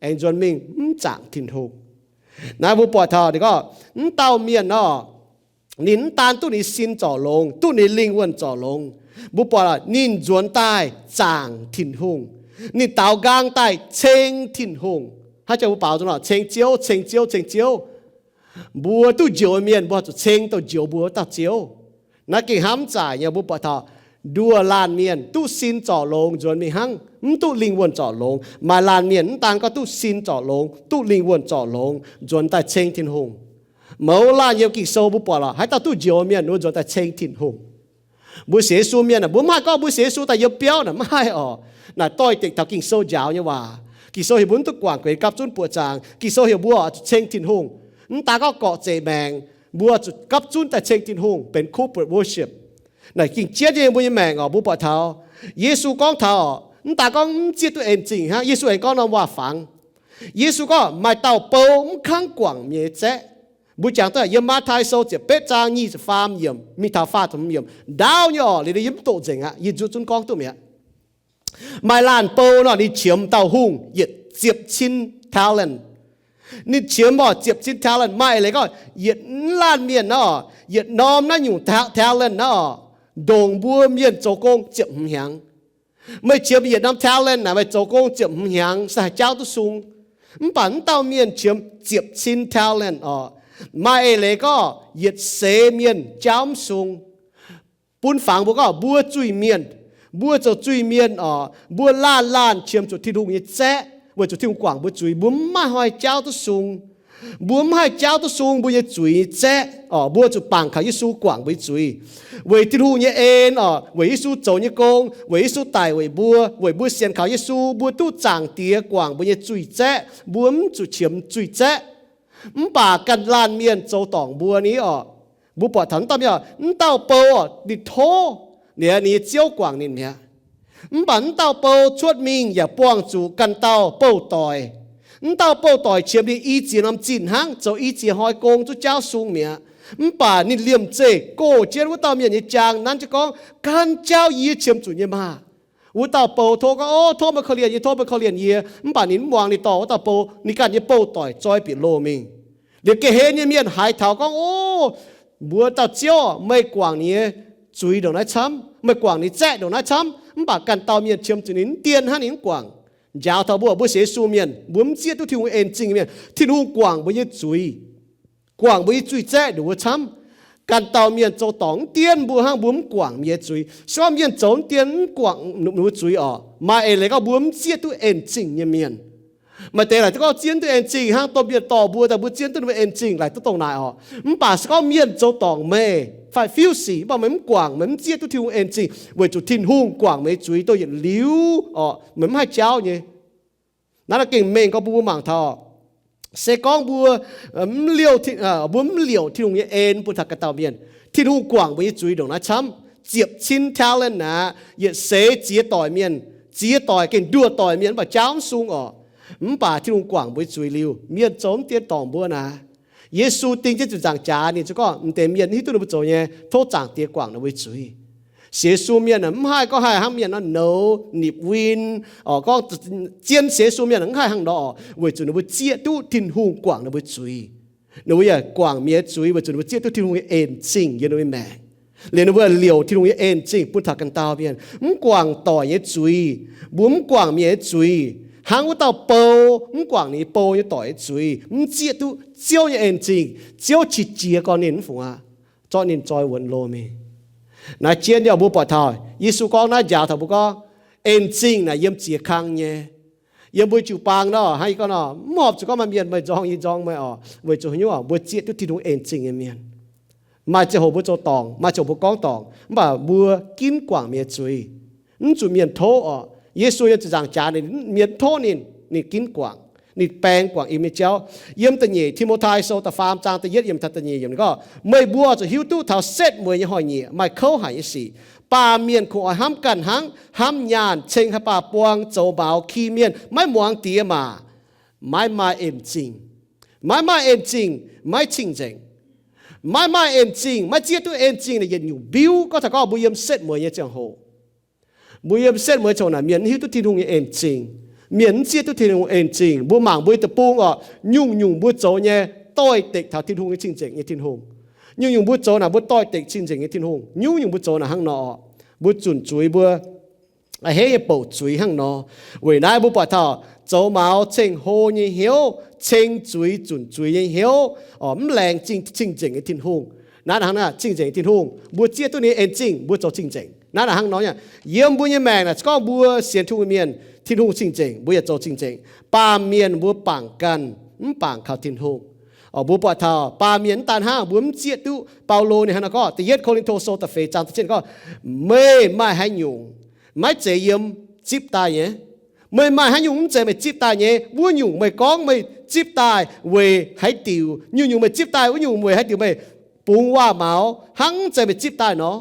Aengx nzuonx mingh mv zaangc Tin-Hungh. Naaiv mbuo buatc taux ninh gorngv, mv dauh mienh nor, ninh mv daan duqv ninh sin zorc longx, duqv ninh lingh wuonh zorc longx. Mbuo buatc ninh nzuonx daaih zaangc Tin-Hungh. Ninh daaux nqaang daaih ceng Tin-Hungh. Hnangv jang mbuo baaux nzung nor, ceng Ziouv, ceng Ziouv, ceng Ziouv. Mbuo duqv njoux mienh, mbuo zuqc ceng douh njoux mbuo wuov dauh Ziouv. Naaiv gengh hnamv zaaic nyei, mbuo buatc taux nduoh laanh mienh duqv sin zorc longx nzuonx mingh hnangv, mv duqv lingh wuonh zorc longx. Maaih laanh mienh mv daan gorngv duqv sin zorc longx, duqv lingh wuonh zorc longx nzuonx daaih ceng Tin-Hungh. Mouz laanh yiem Ging-Sou mbuo buatc lorqc, haaix dauh duqv njoux mienh wuov nzuonx daaih ceng Tin-Hungh. Mbuo sienx Yesu mienh aah, mbuo mv haih gorngv mbuo sienx Yesu daaih yiem biauv naaic, mv haih orqc. Naaic doix-dekc taux Ging-Sou njaaux nyei waac. Ging-Sou heuc mbuo mv duqv guangc guenx gapv zunv buoqc zaangc. Ging-Sou heuc mbuo oix zuqc ceng Tin-Hungh. Mv daan gorngv gorqv-zeic maengc, mbuo zuqc gapv zunv daaih ceng Tin-Hungh benx corporate worship. Naaic gengh jienv nyei mbuo nyei maengc oc. Mbuo buatc taux Yesu gorngv taux, mv daan gorngv mv zieqv duqv en zingh hnangv, Yesu aengx gorngv norm waac-fangx. Yesu gorngv maaih dauh bou mv kangv guangc mienh nyei zaeqv. Mbuo jangx duqv yiem Matv^tai Sou ziepc betv zaang nyic ziepc faam yiemc mingh taux faah ziepc hmz yiemc. Ndaauv nyei orqc, liuz yie mv doqc nzengc aqv, yie nzuqc zunv gorngv duqv mi'aqv. Maaih laanh bou nor, ninh qiemx dauh hungh yietc ziepc cin talent. Ninh qiemx orqc ziepc cin talent. Maaih eix leiz gorngv yietc laanh mienh nor, yietc norm naaiv nyungc ta-, talent nor, ndongc mbuo mienh zoux gong ziepc hmz hnyangx. Meih qiemx yietc norm talent naaic, meih zoux gong ziepc hmz hnyangx se haih jaauv duqv sung. Mv baac mv dauh mienh qiemx ziepc cin talent orqc. Maaih eix leiz gorngv yietc seix mienh jaauv mv sung. Bun fangx mbuo gorngv mbuo zuiz-mienh, mbuo zoux zuiz-mienh orqc, mbuo laanh laanh qiemx zuqc Tin-Hungh nyei zaeqv weic zuqc Tin-Hungh guangc mbuo zuiz. Mbuo mv maaih hnoi jaauv duqv sung. Mbuo mv haih jaauv duqv sung mbuo nyei zuiz nyei zaeqv orqc. Mbuo zuqc bangc kaux Yesu guangc mbuo nyei zuiz. Weic Tin-Hungh nyei en orqc, weic Yesu zoux nyei gong, weic Yesu daic weic mbuo, weic mbuo sienx kaux Yesu, mbuo duqv Zaangc Diex guangc mbuo nyei zuiz zaeqv. Mbuo mv zuqc qiemx zuiz zaeqv. Mv baac ganh laanh mienh zoux dorngc mbuo ni orqc. Mbuo buatc taux mv dauh mienh orqc, mv dauh bou orqc, ninh tov ninh nyei ziouv guangc ninh mi'aqv. Mv baac mv dauh bou cuotv mingh yaac buangh zuqc ganh dauh bouh doic. Mv dauh bouh doic qiemx ninh i ziex norm zinh hnangv, zoux i ziex hnoi gong zuqc jaauv sung mi'aqv. Mv baac ninh liemh zeih gox jienv wuov dauh mienh nyei jaang nanv jienv gorngv, Ganh jaauv yie qiemx zuqc nyei maah! Wuov dauh bou tov gorngv, O, tov meih korv-lienh yie, tov meih korv-lienh yie. Mv baac ninh mv muangx, ninh dorh wuov dauh bou, ninh ganh nyei bouh doic zoi bieqc loh mingh. Liuz ga'hlen nyei mienh haiz taux gorngv, O, mbuo dauh ziouv, meih guangc ninh nyei zuiz ndongc naaiv camv, meih guangc ninh zaeqv ndongc naaiv camv. Mv baac ganh dauh mienh qiemx zuqc ninh mv dien hnangv, ninh mv guangc. Njaaux taux mbuo, mbuo sienx Yesu mienh, mbuo mv zieqv duqv Tin-Hungh en zingh mienh. Tin-Hungh guangc mbuo nyei zuiz, guangc mbuo nyei zuiz zaeqv ndongc wuov camv. Ganh dauh mienh zoux dorngc mv dienv mbuo hnangv, mbuo mv guangc mienh nyei zuiz. Se gorngv mienh zoux mv dienv mv guangc ninh mbuo zuiz oc, maaih eix leiz gorngv mbuo mv zieqv duqv en zingh nyei mienh. Maaih deix laaic duqv gorngv zieqv duqv en zingh hnangv, domh mienh dorh mbuo daaih mbuo zieqv duqv ninh mbuo en zingh, laaic duqv dongh naaic oc. Mv baac se gorngv mienh zoux dorngc meih fai fiuv sic, mv baac meih mv guangc, meih mv zieqv duqv Tin-Hungh en zingh weic zuqc Tin-Hungh guangc meih nyei zuiz dongh yietc liuz oc, meih mv haih jauv nyei. Naaiv gengh mengh gorngv mbuo mangc taux, se gorngv mbuo mv liouh, mbuo mv liouc Tin-Hungh nyei en bun taux ganh dauh mienh, Tin-Hungh guangc mbuo nyei zuiz ndongc naaiv camv. Ziepc cin talent naaic, yietc seix ziex doic mienh, ziex doic gengh nduoh doic mienh mv baac jauv mv sung oc. Mv baac Tin-Hungh guangc mbuo nyei zuiz liuz, mienh zoux mv dienh dorngc mbuo naaic, Yesu ding jienv ziepc nzaangc jaax, ninh ziouc gorngv, m'deix mienh hiuv duqv ninh mbuo zoux nyei, tov Zaangc Diex guangc ninh mbuo nyei zuiz. Sienx Yesu mienh mv haih gorngv haih hnangv mienh nor nouz nipc win, gorngv zien sienx Yesu mienh mv haih hnangv nor, weic zuqc ninh mbuo zieqv duqv Tin-Hungh guangc ninh mbuo zuiz. Ninh mbuo yaac guangc mienh zuiz weic zuqc ninh mbuo zieqv duqv Tin-Hungh nyei en zingh yiem ninh mbuo maengc. Liuz ninh mbuo liouc Tin-Hungh nyei en zingh bun taux ganh dauh mienh, mv guangc doic nyei zuiz. Mbuo mv guangc mienh nyei zuiz, hnangv wuov dauh bou mv guangc ninh nyei bou nyei doic nyei zuiz, mv zieqv duqv Ziouv nyei en zingh. Ziouv qiex jiez gorngv ninh mv fungc aqv, zorqv ninh zoi wuonx loh mingh. Naaiv jienv yaac mbuo buatc taux Yesu gorngv naaiv njaaux taux mbuo gorngv, en zingh naaic yiem ziex kang nyei. Yiem mbuo jiu-baang nor, hnangv yie gorngv nor, mv horpc zuqc gorngv maaih mienh meih nzorng yie nzorng meih oc, weic zuqc haaix nyungc oc, mbuo zieqv duqv Tin-Hungh en zingh nyei mienh. Maaih ziangh hoc mbuo zoux dorngc, maaih ziangh hoc mbuo gorngv dorngc, mv baac mbuo ginv guangc mienh zuiz. Mv zuqc mienh tov oc. Yesu yiem ziepc nzaangc jaax ninh, mienh mv tov ninh, ninh ginv guangc. Ninh baeng guangc im nyei jauv. Yiem da'nyeic Ti^mo^tai Sou da'faam zaang da'yietv yiem taux da'nyeic yiemc ninh gorngv, meih mbuo zuqc hiuv duqv taux setv mueiz nyei hnoi-nyieqc maaih kouv haic nyei sic. Baamh mienh kungx oix hnamv ganh hnangv, hnamv nyaanh, ceng haaix baah buang, zoux maux, ki mienh, maiv muangx diex maac, maiv maaih en zingh. Maiv maaih en zingh, maiv cing-nzengc. Maiv maaih en zingh, maiv zieqv duqv en zingh naaic yietc nyungc mbiuv. Gorngv taux gorngv mbuo yiem setv mueiz nyei ziangh hoc, mbuo yiem setv mueiz nyei ziangh hoc naaic mienh mv hiuv duqv Tin-Hungh nyei en zingh. Mienh mv zieqv duqv Tin-Hungh en zingh. Mbuo mangc mbuo nyei deic-bung oc, nyungc-nyungc mbuo zoux nyei doix-dekc taux Tin-Hungh nyei cing-nzengc nyei Tin-Hungh. Nyungc-nyungc mbuo zoux naaic mbuo doix-dekc cing-nzengc nyei Tin-Hungh. Nyungc-nyungc mbuo zoux naaic hnangv nor oc, mbuo zunc zuiz mbuo a'hneiv nyei bouc zuiz hnangv nor. Weic naaiv mbuo buatc taux zoux maux ceng-hlo nyei hnyouv, ceng zuiz zunc zuiz nyei hnyouv, mv laengz zingh cing-nzengc nyei Tin-Hungh. Naaiv hnangv naaic, cing-nzengc nyei Tin-Hungh, mbuo zieqv duqv ninh en zingh, mbuo zoux cing-nzengc. Naaiv hnangv nor, yiem mbuo nyei maengc naaic, se gorngv mbuo sienx Tin-Hungh mienh, Tin-Hungh cing-nzengc, mbuo yaac zoux cing-nzengc. Baamh mienh mbuo bangc ganh, mv bangc kaux Tin-Hungh. Mbuo buatc taux baamh mienh mv daan hnangv, mbuo mv zieqv duqv. Baulo ninh hnangv naaiv gorngv, da'yietv Ko^lin^to Sou da'feix zaang da'cietv gorngv, meih maaih haaix nyungc maiv zeiz yiem zipv daaih nyei? Meih maaih haaix nyungc mv zeiz meih zipv daaih nyei? Wuov nyungc meih gorngv meih zipv daaih weic haaix diuc? Nyungc-nyungc meih zipv daaih wuov nyungc weic haaix diuc? Meih bungx waac-maux hnangv mv zeiz meih zipv daaih nor.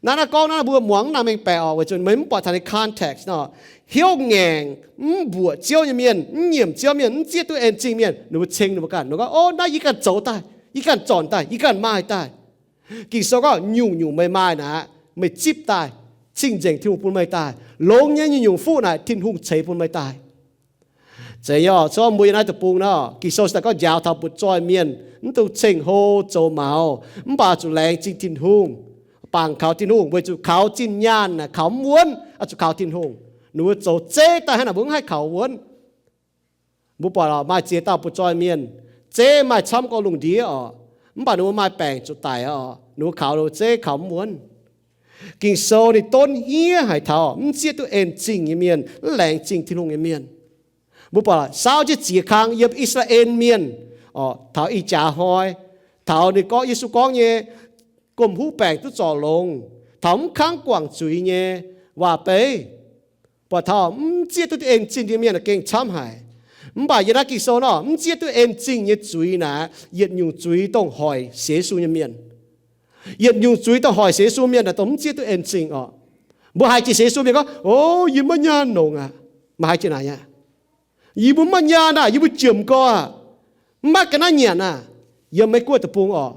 Naaiv naaiv gorngv naaiv mbuo muangx mv nangc mengh baeqc oc, weic zuqc meih mv buatc taux ninh context nor. Hnyouv ngaengc, mv mbuoqc Ziouv nyei mienh, mv nyiemc Ziouv mienh, mv zieqv duqv en zingh mienh, ninh mbuo ceng ninh mbuo ganh, ninh gorngv, o, naaiv yie ganh zoux daaih, yie ganh zornc daaih, yie ganh maaih daaih. Ging-Sou gorngv nyungc-nyungc meih maaih naaic, meih zipv daaih, cing-nzengc Tin-Hungh bun meih daaih. Longx nyei nyungc-nyungc fuqv naaic Tin-Hungh ceix bun meih daaih. Zeiz nyei oc, se gorngv mbuo yiem naaiv deic-bung nor, Ging-Sou se gorngv njaaux taux butv-zoih mienh mv dungx ceng-hlo zoux maux, mv baac zuqc laengz zingh Tin-Hungh, bangc kaux Tin-Hungh, weic zuqc kaux zinh nyaanh naaic kaux mv wuonv, zuqc kaux Tin-Hungh. Ninh mbuo zoux zeiv daaih hnangv naaic mbuo mv haih kaux wuonv. Mbuo buatc oc, maaih ziex dauh butv-zoih mienh, zeiv maaih camv gorqv lungh ndiev oc, mv baac ninh mbuo maaih baengc zuqc daic oc, ninh mbuo kaux ninh mbuo zeiv kaux mv wuonv. Ging-Sou ninh donv hniev haic taux mv zieqv duqv en zingh nyei mienh, mv laengz zingh Tin-Hungh nyei mienh. Mbuo buatc saauv jienv ziex kang yiem I^saa^laa^en Mienh, taux ih jaax hnoi, taux ninh gorngv, Yesu gorngv nyei, gomh huv baengc duqv zorc longx, taux mv kangv guangc zuiz nyei waac-beiv. Buatc taux mv zieqv duqv en zingh nyei mienh gengh camv haic. Mv baac yiem naaiv Ging-Sou nor, mv zieqv duqv en zingh nyei zuiz naaic, yietc nyungc zuiz dongh hoic sienx Yesu nyei mienh. Yietc nyungc zuiz dongh hoic sienx Yesu mienh naaic dongh mv zieqv duqv en zingh oc. Mbuo haiz jiex sienx Yesu mienh gorngv, o, yie maiv nyaanh longx aqv. Maaih haiz jiex naaic aqv. Yie mbuo maiv nyaanh aqv, yie mbuo jiemx gorx aqv. Mv maaih ga'naaiv nyanc aqv. Yiem Meiv Guoqv deic-bung oc,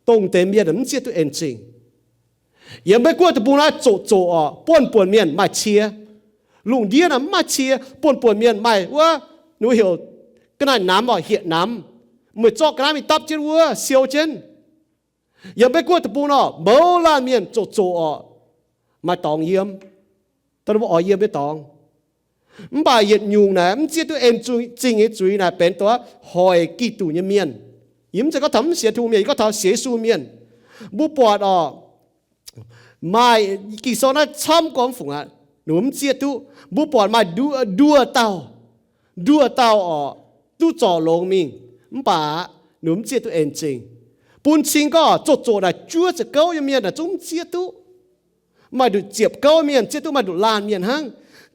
dongh deix mienh mv zieqv duqv en zingh. Yiem Meiv Guoqv deic-bung naaiv zoqc zoqc oc, buonv buonc mienh maaih cie. Lungh ndiev naaiv mv maaih cie, buonv buonc mienh maaih wuov, ninh mbuo heuc ga'naaiv namx oc, hietc namx. Meih zorqv ga'naaiv mingh dapv jienv wuov, siou jienv. Yiem Meiv Guoqv deic-bung nor, mouz laanh mienh zoqc zoqc oc, maaih dorngx yiem. Dongh mbuo oix yiem nyei dorngx. Mv baac yietc nyungc naaic mv zieqv duqv en zingh nyei zuiz naaic benx dongh hoic Giduc nyei mienh. Yie mv zeiz gorngv taux mv sienx Tin-Hungh mienh, yie gorngv taux sienx Yesu mienh. Mbuo buatc orqc, maaih Ging-Sou naaiv camv gormx fungc aqv, ninh mbuo mv zieqv duqv. Mbuo buatc maaih nduoh dauh, nduoh dauh orqc, duqv zorc longx mingh, mv baac ninh mbuo mv zieqv duqv en zingh. Bun cing gorngv zoqc zoqc naaic juov ziepc gouv nyei mienh naaic zungv mv zieqv duqv. Maaih nduqc ziepc gouv mienh zieqv duqv, maaih nduqc laanh mienh hnangv.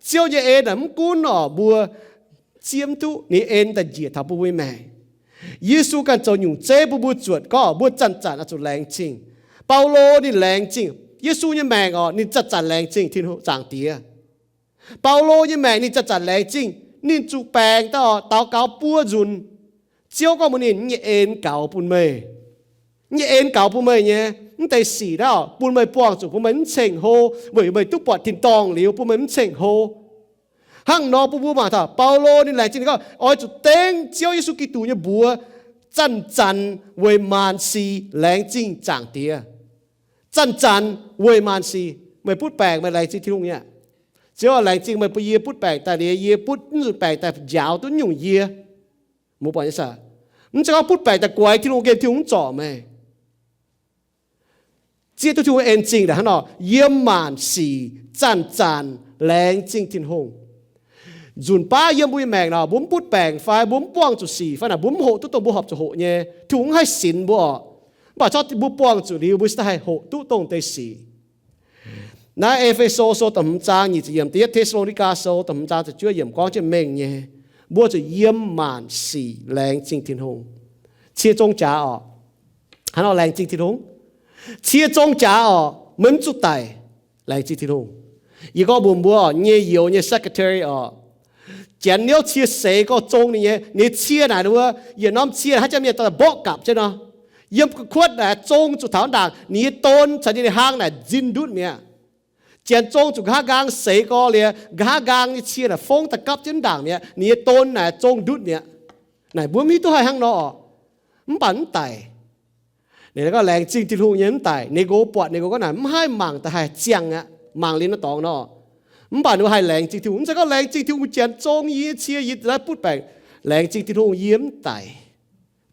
Ziouv nyei en naaic mv gunv orqc mbuo zieqv mv duqv, ninh en daaih njiec taux bun mbuo nyei maengc. Yesu ganh zoux nyungc zeiv bun mbuo zuotc gorngv mbuo zanc-zanc oix zuqc laengz zingh. Baulo ninh laengz zingh Yesu nyei maengc orqc, ninh zanc-zanc laengz zingh Tin-Hungh Zaangc Diex. Baulo nyei maengc ninh zanc-zanc laengz zingh, ninh zuqc baengc daaih orqc, daux gaux buo nzunc. Ziouv gorngv mbuox ninh, nyei en gaux bun meih. Nyei en gaux bun meih nyei, mv deix sic naaiv bun meih buangh zuqc bun meih mv ceng-hlo, weic meih duqv buatc tin-dorngh liuz bun meih mv ceng-hlo. Hnangv nor bun mbuo mangc taux Baulo ninh laengz zingh ninh gorngv, oix zuqc dengv Ziouv Yesu Giduc nyei mbuox zanc-zanc weic maanc sic laengz zingh Zaangc Diex. Zanc-zanc weic maanc sic. Meih butv baengc meih laengz zingh Tin-Hungh nyei aqv. Ziouv laengz zingh meih bun yie butv baengc daaih liuz, yie butv mv nzunc baengc daaih njaaux duqv nyungc yie. Mv zeiz gorngv butv baengc daaih guaix Tin-Hungh, nqemh Tin-Hungh mv zorc meih. Zieqv duqv Tin-Hungh en zingh naaic hnangv nor, yiem maanc sic zanc-zanc laengz zingh Tin-Hungh. Nzunc baav yiem mbuo nyei maengc nor, mbuo mv butv baengc fai mbuo mv buangh zuqc sic fai naaic mbuo mv hoqc duqv dongh mbuo horpc zuqc hoqc nyei, Tin-Hungh mv haih sinx mbuo orqc. Mv baac corc mbuo buangh zuqc liuz mbuo cingx daaih haih hoqc duqv dongh deix sic. Naaiv E^fe^so Sou da'hmz zaang nyic ziepc yiemc, Da'yietv Te^saa^lo^ni^gaa Sou da'hmz zaang ziepc juov yiemc gorngv jienv mengh nyei, mbuo zuqc yiem maanc sic laengz zingh Tin-Hungh. Cie zong jaax orqc, hnangv nor laengz zingh Tin-Hungh. Cie zong jaax orqc, meih mv zuqc daic, laengz zingh Tin-Hungh. Yie gorngv mbuox mbuo orqc, nyei youz nyei secretary orqc, janx niouv cie seix gorx zong ninh nyei, ninh cie naaic wuov, yietc norm cie haaix jaax mienh daaih mborqv gapc jienv nor. Yiem gu'kuotv naaic zong zuqc taux ndaangc, ninh nyei don caux ninh nyei hlang naaic nzin ndutv mi'aqv. Janx zong zuqc nqa'haav nqaang seix gorx liuz, nqa'haav nqaang nyei cie naaic fongv daaih gapv jienv ndaangc mi'aqv. Ninh nyei don naaic zong ndutv mi'aqv. Naaic mbuo mv hiuv duqv haih hnangv nor orqc, mv baac mv daic. Ninh gorngv laengz zingh Tin-Hungh nyei mv daic. Ninh nqox buatc ninh nqox gorngv naaic mv haih mangc daaih haih ziangh aqv, mangc liuz nor dorngx nor. Mv baac ninh haih laengz zingh Tin-Hungh. Mv zeiz gorngv laengz zingh Tin-Hungh janx zong yie cie yie naaiv butv baengc. Laengz zingh Tin-Hungh yie mv daic.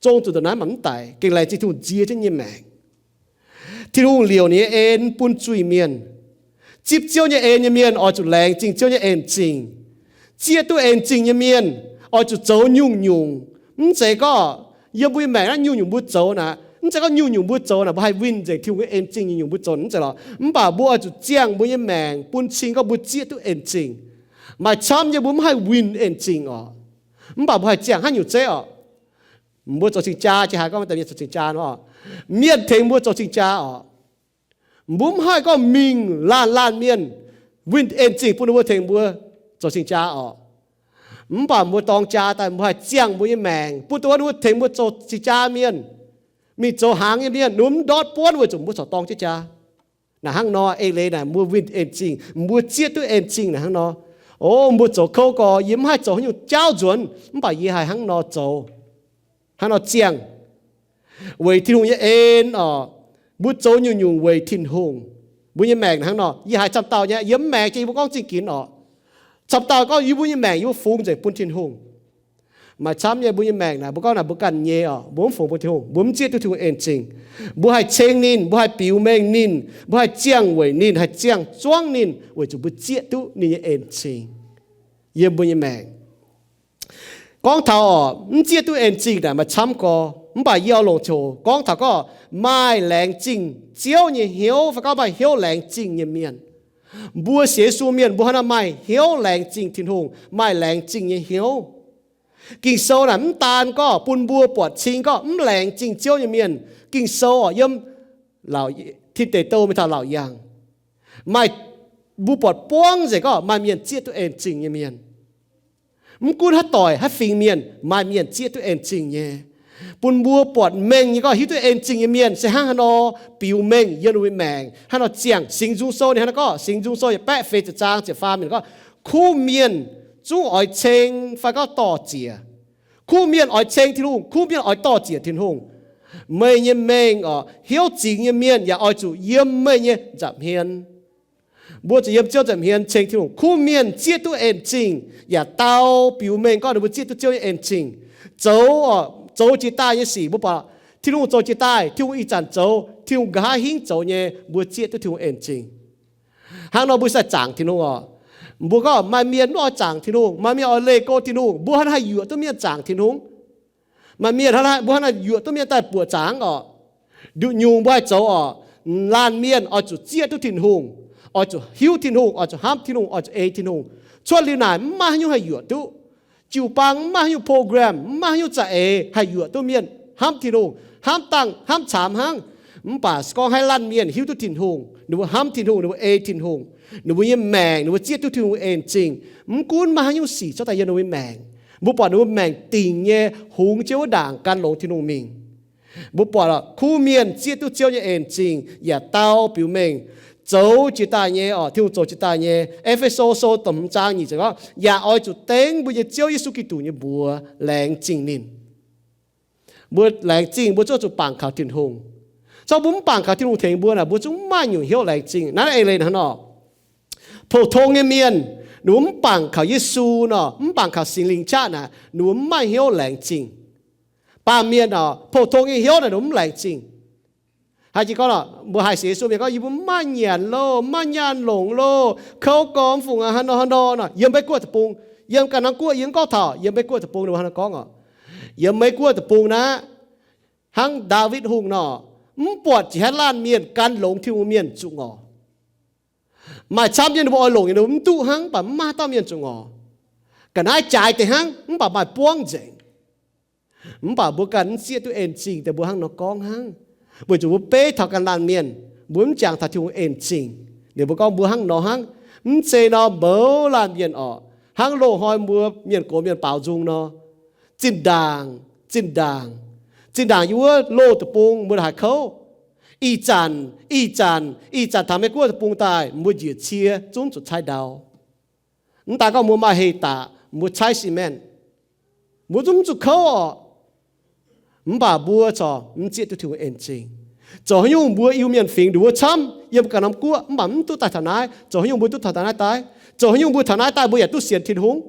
Zong zuqc ndongc naaiv mv daic, gengh laengz zingh Tin-Hungh nzie jienv nyei maengc. Tin-Hungh liouc ninh nyei en bun zuiz-mienh. Zipv Ziouv nyei en nyei mienh oix zuqc laengz zingh Ziouv nyei en-zingh. Zieqv duqv en-zingh nyei mienh oix zuqc zoux nyungc-nyungc. Mv zeiz gorngv yiem mbuo nyei maengc naaiv nyungc-nyungc mbuo zoux naaic, mv zeiz gorngv nyungc-nyungc mbuo zoux naaic mbuo haih winh nzengc Tin-Hungh nyei en-zingh nyungc-nyungc mbuo zoux, mv zeiz lorqc. Mv baac mbuo oix zuqc ziangh mbuo nyei maengc bun cing gorngv mbuo zieqv duqv en-zingh. Maaih camv nyei mbuo mv haih winh en-zingh orqc, mv baac mbuo haih ziangh haaix nyungc zeiv orqc. Mbuo zoux cing-jaa, jiex haaix gorngv daaih mienh zoux cing-jaa nor, mienh tengx mbuo zoux cing-jaa orqc. Mbuo mv haih gorngv mingh laanh laanh mienh winh en-zingh bun ninh mbuo tengx mbuo zoux cing-jaa orqc. Mv baac mbuo dorng jaa daaih mbuo haih ziangh mbuo nyei maengc bun dongh wuov ninh mbuo tengx mbuo zoux cing-jaa mienh, mingh zoux hnaangx nyei mienh, ninh mbuo mv ndortv buonv weic zuqc mbuo corc dorng jienv jaa. Naaic hnangv nor eix leiz naaic mbuo winh en-zingh, mbuo zieqv duqv en-zingh naaic hnangv nor. O, mbuo zoux kouv gorx, yie mv haih zoux haaix nyungc jauv nzuonx, mv baac yie haih hnangv nor zoux, hnangv nor ziangh weic Tin-Hungh nyei en orqc. Mbuo zoux nyungc-nyungc weic Tin-Hungh. Mbuo nyei maengc hnangv nor, yie haiz camv dauh nyei, yie mv maengc jiex yie mbuo gorngv zingh ginx orqc. Camv dauh gorngv yie mbuo nyei maengc yie mbuo fungx nzengc bun Tin-Hungh. Maaih camv nyei mbuo nyei maengc naaic, mbuo gorngv naaic mbuo ganh nyei orqc, mbuo mv fungx bun Tin-Hungh, mbuo mv zieqv duqv Tin-Hungh en-zingh. Mbuo haih ceng ninh, mbuo haih biux mengh ninh, mbuo haih ziangh weic ninh, haih ziangh zuangv ninh, weic zuqc mbuo zieqv duqv ninh nyei en-zingh yiem mbuo nyei maengc. Gorngv taux orqc, mv zieqv duqv en-zingh naaic maaih camv gorx, mv baac yie oix longc ziouc gorngv taux gorngv maaih laengz zingh Ziouv nyei hnyouv fai gorngv maaih hnyouv laengz zingh nyei mienh. Mbuo sienx Yesu mienh mbuo hnangv naaiv maaih hnyouv laengz zingh Tin-Hungh, maaih laengz zingh nyei hnyouv. Ging-Sou naaic mv daan gorngv bun mbuo buatc cing gorngv mv laengz zingh Ziouv nyei mienh. Ging-Sou orqc yiem Tin Deic Douh mingh taux Laauc Yaangh, maaih, mbuo buatc buangv nzengc gorngv maaih mienh zieqv duqv en-zingh nyei mienh. Mv gunv haaix doic haaix fingx mienh, maaih mienh zieqv duqv en-zingh nyei. Bun mbuo buatc mengh nyei gorngv hiuv duqv en-zingh nyei mienh se hnangv haaix nor biux mengh yiem ninh mbuo maengc, haaix nor ziangh. Singx Nzung Sou ninh hnangv naaiv gorngv, Singx Nzung Sou yietc baeqv feix ziepc zaang ziepc faam ninh gorngv, kuv mienh zungv oix ceng fai gorngv dor-ziec. Kuv mienh oix ceng Tin-Hungh, kuv mienh oix dor-ziec Tin-Hungh. Meih nyei mengh orqc, hnyouv zingx nyei mienh yaac oix zuqc yiem meih nyei nza'hmien. Mbuo zuqc yiem Ziouv nza'hmien ceng Tin-Hungh. Kuv mienh zieqv duqv en-zingh yaac dau biux mengh gorngv ninh mbuo zieqv duqv Ziouv nyei en-zingh. Zoux, zoux jiex daaih nyei sic mbuo buatc Tin-Hungh zoux jiex daaih, Tin-Hungh ih zanc zoux, Tin-Hungh nqa'haav hingv zoux nyei, mbuo zieqv duqv Tin-Hungh en zingh. Hnangv nor mbuo sai zaangc Tin-Hungh oc. Mbuo gorngv maaih mienh mv oix zaangc Tin-Hungh, maaih mienh oix leih go Tin-Hungh, mbuo hnangv haih yuoqc duqv mienh zaangc Tin-Hungh. Maaih mienh hnangv naaiv, mbuo hnangv naaiv yuoqc duqv mienh daaih buoqc zaangc oc. Nduqc nyungc mbuo haih zoux oc, laanh mienh oix zuqc zieqv duqv Tin-Hungh, oix zuqc hiuv Tin-Hungh, oix zuqc hnamv Tin-Hungh, oix zuqc ei Tin-Hungh. Cuotv liuz naaic mv maaih haaix nyungc haih yuoqc duqv. Jiu-baang mv maaih haaix nyungc program, mv maaih haaix nyungc za'eix haih yuoqc duqv mienh hnamv Tin-Hungh, hnamv dangh hnamv caamx hnangv. Mv baac se gorngv haaix laanh mienh hiuv duqv Tin-Hungh, ninh mbuo hnamv Tin-Hungh, ninh mbuo ei Tin-Hungh, ninh mbuo nyei maengc, ninh mbuo zieqv duqv Tin-Hungh en zingh. Mv gunv maaih haaix nyungc sic cuotv daaih yiem ninh mbuo nyei maengc, mbuo buatc ninh mbuo maengc dingc nyei hungx jienv wuov ndaangc gan longx Tin-Hungh mingh. Mbuo buatc kuv mienh zieqv duqv Ziouv nyei en zingh yaac dau biux mengh zoux jiex daaih nyei oc. Tin-Hungh zoux jiex daaih nyei. E^fe^so Sou da'hmz zaang nyic ziepc gorngv, yaac oix zuqc dengv mbuo nyei Ziouv Yesu Giduc nyei mbuox laengz zingh ninh. Mbuo laengz zingh, mbuo zungv zuqc bangc kaux Tin-Hungh. Corc mbuo mv bangc kaux Tin-Hungh tengx mbuo naaic, mbuo zungv mv maaih nyungc hnyouv laengz zingh. Naaiv eix leiz hnangv nor, pou-tong nyei mienh, ninh mbuo mv bangc kaux Yesu nor, mv bangc kaux Singx Lingh qaqv naaic, ninh mbuo mv maaih hnyouv laengz zingh. Baamh mienh oc, pou-tong nyei hnyouv naaic ninh mbuo mv laengz zingh. Haaix jiex gorngv, mbuo haih sienx Yesu mienh gorngv, yie mbuo mv maaih nyanc loh, mv maaih nyaanh longc loh, kouv gormx fungc aqv, haaix nor haaix nor nor, yiem Meiv Guoqv deic-bung, yiem ganh norm guoqv yie mv gorngv taux, yiem Meiv Guoqv deic-bung ninh mbuo hnangv nor gorngv oc. Yiem Meiv Guoqv deic-bung naaiv, hnangv Ndaawitv Hungh nor, mv buatc jiex haaix laanh mienh gan longx Tin-Hungh mienh zuqc ngorc. Maaih camv nyei ninh mbuo oix longc nyei ninh mbuo mv duqv hnangv, mv baac mv maaih haaix dauh mienh zuqc ngorc. Ga'naaiv jaaix deix hnangv, mv baac maaih buangv nzengc. Mv baac mbuo ganh mv zieqv duqv en zingh deix mbuo hnangv nor gorngv hnangv, weic zuqc mbuo beiv taux ganh laanh mienh, mbuo mv jangx taux Tin-Hungh en zingh. Liuz mbuo gorngv mbuo hnangv nor hnangv, mv zeiz nor mouz laanh mienh oc, hnangv loz-hnoi mbuo mienh gox mienh baaux nzung nor, zinh ndaangc, zinh ndaangc, zinh ndaangc yiem wuov loz deic-bung mbuo haiz kouv. Ih zanc, ih zanc, ih zanc taux Meiv Guoqv deic-bung daaih mbuo njiec cie zungv zuqc caaiv ndau. Mv daan gorngv mbuo maaih heh daaih, mbuo caaiv cement, mbuo zungv zuqc kouv oc. Mv baac mbuo corc mv zieqv duqv Tin-Hungh en zingh. Zoux haaix nyungc mbuo Iu-Mienh fingx nduqc wuov camv yiem ganh norm guoqv, mv baac mv duqv daaih taux naaiv. Zoux haaix nyungc mbuo duqv taux naaiv daaih? Zoux haaix nyungc mbuo taux naaiv daaih mbuo yaac duqv sienx Tin-Hungh?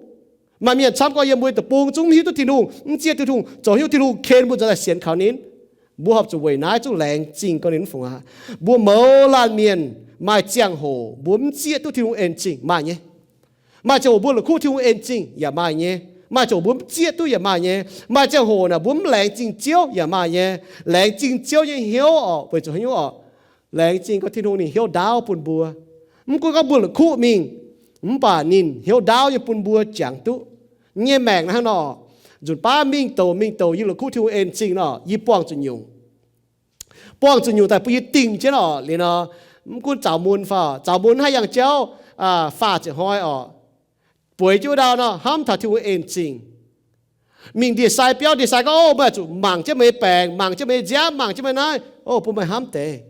Maaih mienh camv gorngv yiem mbuo deic-bung zungv mv hiuv duqv Tin-Hungh, mv zieqv duqv Tin-Hungh. Zoux haaix nyungc Tin-Hungh ken mbuo nzuonx daaih sienx kaux ninh? Mbuo horpc zuqc weic naaiv zungv laengz zingh gorngv ninh mv fungc aqv. Mbuo mouz laanh mienh maaih ziangh hoc mbuo mv zieqv duqv Tin-Hungh en zingh maaih nyei. Maaih ziangh hoc mbuo la'kuqv Tin-Hungh en zingh yaac maaih nyei. Maaih ziangh hoc mbuo mv zieqv duqv yaac maaih nyei. Maaih ziangh hoc naaic mbuo mv laengz zingh Ziouv yaac maaih nyei. Laengz zingh Ziouv nyei hnyouv oc, weic zuqc haaix nyungc oc? Laengz zingh gorngv Tin-Hungh ninh hnyouv ndaauv bun mbuo. Mv gunv gorngv mbuo la'kuqv mingh, mv baac ninh hnyouv ndaauv nyei bun mbuo jangx duqv. Yie nyei maengc naaiv hnangv nor, nzunc baav mingh douc mingh douc yie la'kuqv Tin-Hungh en zingh nor, yie buangh zuqc nyungc. Buangh zuqc nyungc daaih bun yie dingh jienv oc. Liuz nor, mv gunv zaux mun fai, zaux mun haaix yangh jauv, faah ziepc hnoi oc, bueix jienv wuov ndau nor hnamv taux Tin-Hungh en zingh. Mingh ndie-sai biauv, ndie-sai gorngv, Ov, meih zuqc mangc jienv meih nyei baengc, mangc jienv meih nyei nziaamv, mangc jienv meih naaiv. Ov, bun meih hnamv deix.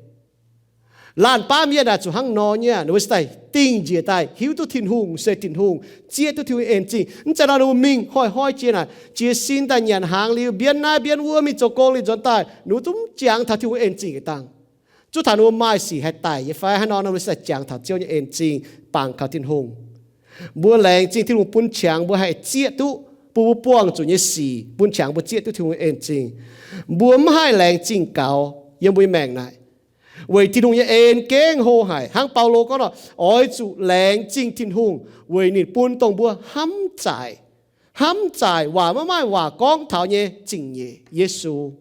Laanh baav mienh aah, zuqc hnangv nor nyei, ninh mbuo se daaih dingh njiec daaih hiuv duqv Tin-Hungh se Tin-Hungh, zieqv duqv Tin-Hungh en zingh. Mv zeiz nor ninh mbuo mingh hnoi-hnoi jiex naaic, jiez sin daaih nyanc hnaangx liuz, mbienv naaiv mbienv wuov, mingh zoux gong liuz nzuonx daaih, ninh mbuo zungv mv jangx taux Tin-Hungh en zingh dangh. Zungv taux ninh mbuo maaih sic haih daic nyei fai hnangv nor, ninh mbuo se daaih jangx taux Ziouv nyei en zingh, bangc kaux Tin-Hungh. Mbuo laengz zingh Tin-Hungh bun qangx mbuo haih zieqv duqv, bun mbuo buangh zuqc nyei sic bun qangx mbuo zieqv duqv Tin-Hungh en zingh. Mbuo mv haih laengz zingh gaux yiem mbuo nyei maengc naaic, weic Tin-Hungh nyei en gengh hlo haic. Hnangv Baulo gorngv nor, oix zuqc laengz zingh Tin-Hungh weic ninh bun dongh mbuo hnamv zaaic, hnamv zaaic waac maiv maaih waac gorngv taux nyei zingh nyeic, Yesu.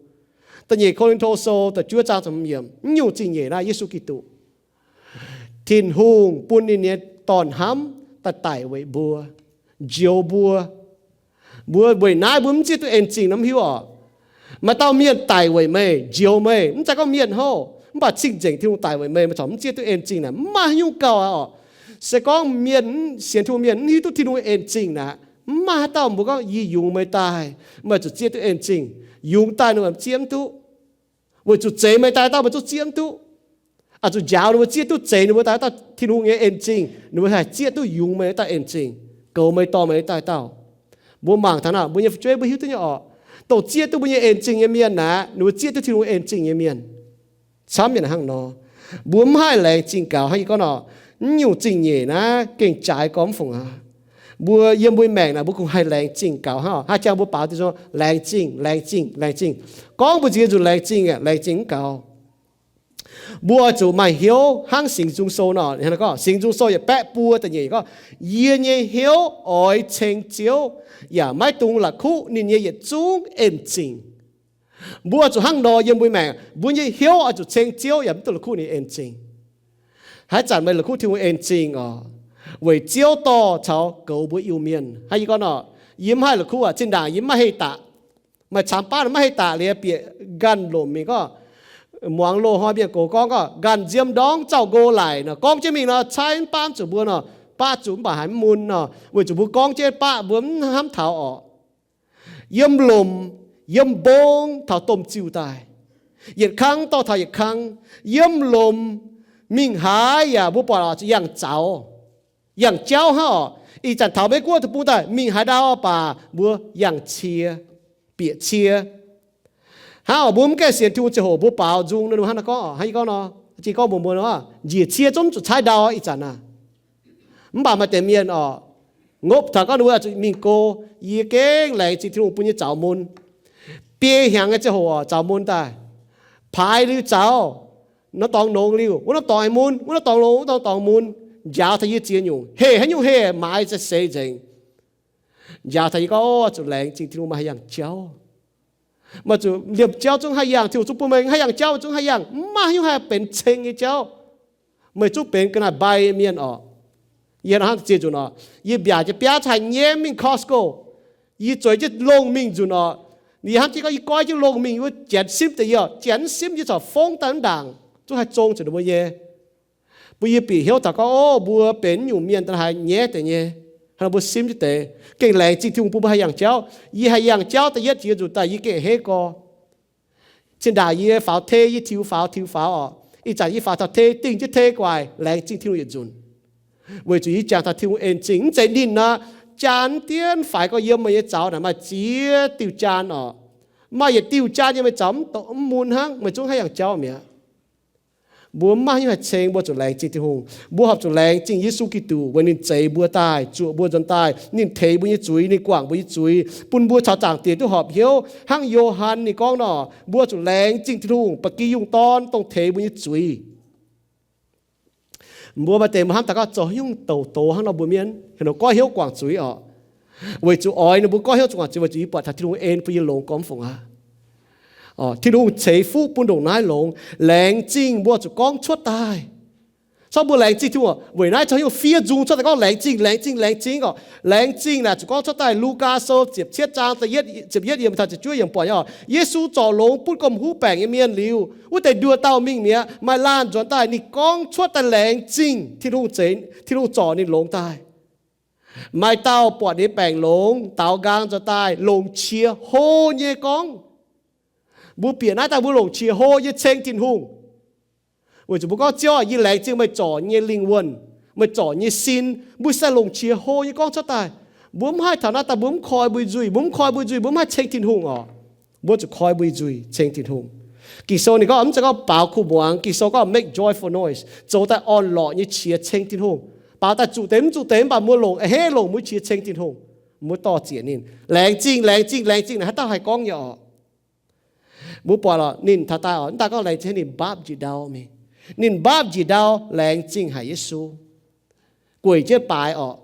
Da'nyeic Ko^lin^to Sou da'juov zaang, mv nyungc zingh nyeic naaiv Yesu Giduc. Tin-Hungh bun ninh nyei Dorn-hnamv daaih daic weic mbuo, njoux mbuo. Mbuo weic naaiv mbuo mv zieqv duqv en zingh nor, mv hiuv oc. Maaih dauh mienh daic weic meih, njoux meih, mv zeiz gorngv mienh houv, mv baac cing-nzengc Tin-Hungh daic weic meih, meih corc mv zieqv duqv en zingh naaic, mv maaih haaix nyungc gauh aqv oc. Se gorngv mienh, sienx Tin-Hungh mienh mv hiuv duqv Tin-Hungh en zingh naaic, mv maaih haaix dauh mbuo gorngv, Yie yungz meih daaih, meih zuqc zieqv duqv en zingh. Yungz daaih ninh mbuo zieqv mv duqv. Weic zuqc zeix meih daaih dauh meih zungv zieqv mv duqv. Aa, zuqc njaaux ninh mbuo zieqv duqv, zeix ninh mbuo daaih dauh Tin-Hungh nyei en zingh, ninh mbuo haih zieqv duqv yungz meih daaih dauh en zingh, goux meih dorh meih daaih dauh. Mbuo mangc taux naaic, mbuo nyei fu'jueiv mbuo hiuv duqv nyei oc. Dongh zieqv duqv mbuo nyei en zingh nyei mienh naaic, ninh mbuo zieqv duqv Tin-Hungh en zingh nyei mienh. Camv mienh hnangv nor, mbuo mv haih laengz zingh gaux hnangv yie gorngv nor, mv nyungc zingh nyeic naaiv gengh jaaix gormx fungc aqv. Mbuo yiem mbuo maengc naaic mbuo kungx haih laengz zingh gaux hnangv. Haaix jangx mbuo baaux diuh nzung, laengz zingh, laengz zingh, laengz zingh. Gorngv mbuo nziex nzunc laengz zingh, laengz zingh mv gaux. Mbuo oix zuqc maaih hnyouv hnangv Singx Nzung Sou nor, Singx Nzung Sou yietc baeqv buo da'nyeic gorngv, yie nyei hnyouv oix ceng Ziouv, yaac maiv dungx la'kuqv ninh nyei yietc zungv en-zingh. Mbuo oix zuqc hnangv nor yiem mbuo maengc, mbuo nyei hnyouv oix zuqc ceng Ziouv yaac maiv dungx la'kuqv ninh en-zingh. Haaix zanc meih la'kuqv Tin-Hungh en-zingh oc, weic Ziouv dorh caux goux mbuo Iu-Mienh. Hnangv yie gorngv nor, yie mv haih la'kuqv aqv, zinh ndaangc yie mv maaih hei daqc. Maaih camv baav mv maaih hei daqc liuz bieqc ganh lomc mingh gorngv, muangx loz-hnoi mienh gox gorngv, gorngv ganh nziem ndorngv zauh nqo laic nor, gorngv jienv mingh nor, caaiv mv baav zuqc mbuo nor, baav zuqc mv baac haiz mv mun nor, weic zuqc mbuo gorngv jienv baav mbuo mv hnamv taux orqc. Yiem lomc, yiem mbong taux domh ziuh daaih, yietc kang dorh taux yietc kang, yiem lomc mingh haaix yaac mbuo buatc zuqc yangh zaux, yangh jauv hnangv orqc. Ih zanc taux Meiv Guoqv deic-bung daaih mingh haaix ndau baac mbuo yangh cie, bieqc cie. Hnangv orqc, mbuo mv gaengh sienx Tin-Hungh ziangh hoc mbuo baaux nzung nor, hnangv naaiv gorngv, hnangv yie gorngv nor, jiex gorngv mbuox mbuo nor, njiec cie zungv zuqc caaiv ndau ih zanc aav. Mv baac maaih deix mienh orqc, ngopv taux gorngv ninh mbuo zuqc mingh go, yie gengh laengz zingh Tin-Hungh bun nyei zaux mun. Biei hnyangx nyei ziangh hoc orqc, zaux mun daaih, paaix liuz zaux, norm dorngx nongx liuz, wuov norm dorngx aengx mun, wuov norm dorngx nongx, wuov norm dorngx mun, njaaux taux yie ziex nyungc, heh haaix nyungc heh, maaiz za'seix nzengc. Njaaux taux yie gorngv, oix zuqc laengz zingh Tin-Hungh maaih haaix yangh jauv. Maaih zuqc liemh jauv zungv haih yangh, Tin-Hungh zungv bun meih haih yangh jauv, zungv haih yangh, mv maaih haaix nyungc haih benx ceng nyei jauv. Meih zungv benx ga'naaiv-mbai mienh orqc. Yie hnangv ziex nzunc orqc, yie mbiaac jienv biaav haih nyemv mingh Costco. Yie zueiz jienv longh mingh nzunc orqc. Yie hnamv jienv gorngv yie goiv jienv longh mingh wuov janx simv deix yie orqc, janx simv yie corc fongv daaih mv ndaangc, zungv haih zong zuqc ninh mbuo nyei. Bun yie bieqc hnyouv taux gorngv, o, mbuo benx nyungc mienh daaih haiz nyaiv deix nyei. Hnangv nor mbuo simv jienv deix, gengh laengz zingh Tin-Hungh bun mbuo haih yangh jauv. Yie haih yangh jauv da'yietv jiex nzunc daaih yie gengh hei gorx. Cin ndaangc yie faaux tei, yie tiux faaux, tiux faaux orqc. Ih zanc yie faaux taux tei, dingh jienv tei guaaic, laengz zingh Tin-Hungh yietc nzunc. Weic zuqc yie jangx taux Tin-Hungh en-zingh, mv zeiz ninh nor, jaan dienv faix gorx yiem meih nyei zaux naaic maaih ziex diuh jaan orqc. Maaih yietc diuh jaan yiem meih zaux mv mun hnangv, meih zungv haih yangh jauv mi'aqv. Mbuo mv maaih haaix nyungc haih ceng mbuo zuqc laengz zingh Tin-Hungh. Mbuo horpc zuqc laengz zingh Yesu Giduc weic ninh zeix mbuo daaih, zuoqc mbuo nzuonx daaih, ninh teix mbuo nyei zuiz, ninh guangc mbuo nyei zuiz, bun mbuo caux Zaangc Diex duqv horpc hnyouv. Hnangv Yo^han ninh gorngv nor, mbuo zuqc laengz zingh Tin-Hungh, ba'gi yungh dorn dongh teix mbuo nyei zuiz. Mbuo maaih deix mbuo hnamv daaih gorngv zoux haaix nyungc douc doz hnangv nor mbuo mienv haaix nor goiv hnyouv guangc zuiz orqc. Weic zuqc oix ninh mbuo goiv hnyouv zuqc guangc zuiz weic zuqc yie buatc taux Tin-Hungh en bun yie longx gormx fungc aqv. Tin-Hungh ceix fuqv bun ndongc naaiv longx. Laengz zingh mbuo zuqc gorngv cuotv daaih. Corc mbuo laengz zingh Tin-Hungh weic naaiv zoux haaix nyungc fiev nzung cuotv daaih gorngv laengz zingh, laengz zingh, laengz zingh orqc. Laengz zingh naaic zuqc gorngv cuotv daaih Lugaa Sou ziepc cietv zaang ziepc yietv yiem taux ziepc juov yiem buatc nyei orqc. Yesu zorc longx bun gomh huv baengc nyei mienh liuz, wuov deix nduoh dauh mingh mi'aqv. Maaih laanh nzuonx daaih ninh gorngv cuotv daaih laengz zingh Tin-Hungh, Tin-Hungh zorc ninh longx daaih. Maaih dauh buatc ninh baengc longx, daaux nqaang nzuonx daaih longc qiex hlo nyei gorngv. Mbuo bieqc naaiv daaih mbuo longc qiex hlo nyei ceng Tin-Hungh. Weic zuqc mbuo gorngv, Ziouv, yie laengz zingh meih zorc nyei lingh wuonh, meih zorc nyei sin. Mbuo sai longc qiex hlo nyei gorngv cuotv daaih. Mbuo mv haih taux naaiv daaih mbuo mv koi mbuo nzuih, mbuo mv koi mbuo nzuih mbuo mv haih ceng Tin-Hungh orqc. Mbuo zuqc koi mbuo nzuih ceng Tin-Hungh. Ging-Sou ninh gorngv mv zeiz gorngv baaux kuh muangx, Ging-Sou gorngv make joyful noise, zoux daaih orn-lorqc nyei qiex ceng Tin-Hungh. Baaux daaih zuqc deix mv zuqc deix mv baac mbuo longc a'hneiv longc mbuo qiex ceng Tin-Hungh. Mbuo dorh ziec ninh, laengz zingh, laengz zingh, laengz zingh naaic haaix dauh haih gorngv nyei orqc. Mbuo buatc lorqc ninh taux daaih orqc, mv daaih gorngv laengz zingh, ninh mbaapv njiec ndau mingh. Ninh mbaapv njiec ndau laengz zingh haic Yesu, gueic jienv baaix orqc.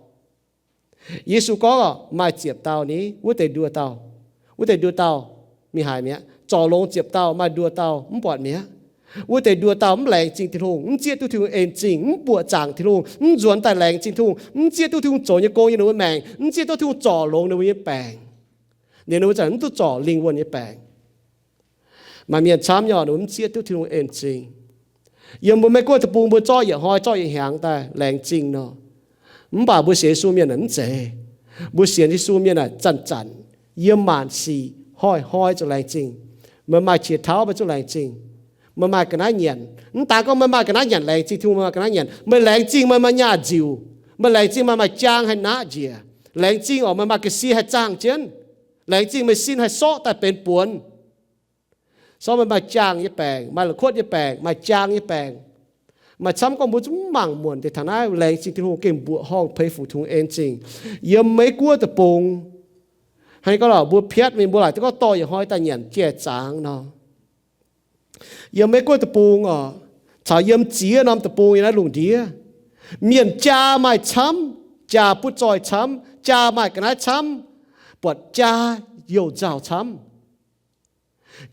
Yesu gorngv orqc, maaih ziepc dauh ni, wuov deix nduoh dauh, wuov deix nduoh dauh mingh haaix mi'aqv? Zorc longx ziepc dauh, maaih nduoh dauh mv buatc mi'aqv. Wuov deix nduoh dauh mv laengz zingh Tin-Hungh, mv zieqv duqv Tin-Hungh en-zingh, mv buoqc zaangc Tin-Hungh, mv nzuonx daaih laengz zingh Tin-Hungh, mv zieqv duqv Tin-Hungh zoux nyei gong yiem ninh mbuo maengc, mv zieqv duqv Tin-Hungh zorc longx ninh mbuo nyei baengc. Ninh mbuo zanc mv duqv zorc lingh wuonh nyei baengc. Maaih mienh camv nyei orqc, ninh mbuo mv zieqv duqv Tin-Hungh en-zingh. Yiem mbuo Meiv Guoqv deic-bung mbuo zorqv yietc hnoi zorqv yietc hnyangx daaih laengz zingh nor. Mv baac mbuo sienx Yesu mienh naaic mv zeiz. Mbuo sienx Yesu mienh naaic zanc-zanc, yiem maanc sic, hnoi-hnoi zuqc laengz zingh. Meih maaih qiex tauv meih zuqc laengz zingh. Meih maaih ga'naaiv nyanc, mv daan gorngv meih maaih ga'naaiv nyanc laengz zingh Tin-Hungh, meih maaih ga'naaiv nyanc. Meih laengz zingh meih maaih nyaah nziuc. Meih laengz zingh meih maaih jaang haih naqv njiec. Laengz zingh orqc meih maaih ga'sie haih zaangh jienv. Laengz zingh meih sin haih sorqv daaih benx buonc. Sorqv meih maaih jaangh nyei baengc, maaih la'kuotv nyei baengc, maaih jaang nyei baengc. Maaih camv gorngv mbuo zungv mv mangc muonc deix taux naaiv, laengz zingh Tin-Hungh gengh mbuoqc horngh peix fuc Tin-Hungh en zingh. Yiem Meiv Guoqv deic-bung, hnangv gorngv lorqc, mbuo piatv mingh, mbuo laaic duqv gorngv dorh yietc hnoi daaih nyanc jai-zaangc nor. Yiem Meiv Guoqv deic-bung oc, caux yiem ziex norm deic-bung yiem naaiv lungh ndiev, mienh jaa maaih camv, jaa butv zoih camv, jaa maaih ga'naaiv camv, buatc jaa youh nzauh camv.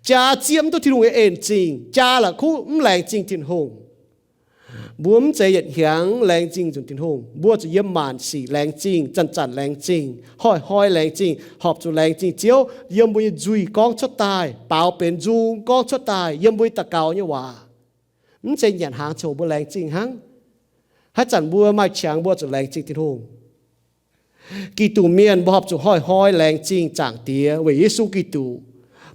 Jaa zieqv mv duqv Tin-Hungh nyei en zingh, jaa la'kuqv mv laengz zingh Tin-Hungh. Mbuo mv zeiz yietc hnyangx laengz zingh nzunc Tin-Hungh. Mbuo zuqc yiem maanc sic laengz zingh, zanc-zanc laengz zingh, hnoi-hnoi laengz zingh, horpc zuqc laengz zingh Ziouv yiem mbuo nyei nzuih gorngv cuotv daaih, baaux benx nzung gorngv cuotv daaih yiem mbuo nyei daux gaux nyei waac. Mv zeiz nyanc hnaangx coc mbuo laengz zingh hnangv. Haaix zanc mbuo maaih qangx mbuo zuqc laengz zingh Tin-Hungh. Giduc mienh mbuo horpc zuqc hnoi-hnoi laengz zingh Zaangc Diex weic Yesu Giduc,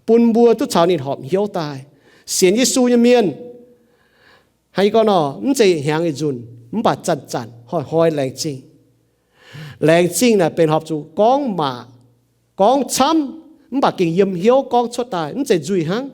bun mbuo duqv caux ninh horpc hnyouv daaih. Sienx Yesu nyei mienh, hnangv yie gorngv nor, mv zeiz hnyangx yietc nzunc, mv baac zanc-zanc hnoi-hnoi laengz zingh. Laengz zingh naaic benx horpc zuqc gorngv maac, gorngv camv, mv baac gengh yiem hnyouv gorngv cuotv daaih, mv zeiz nzuih hnangv.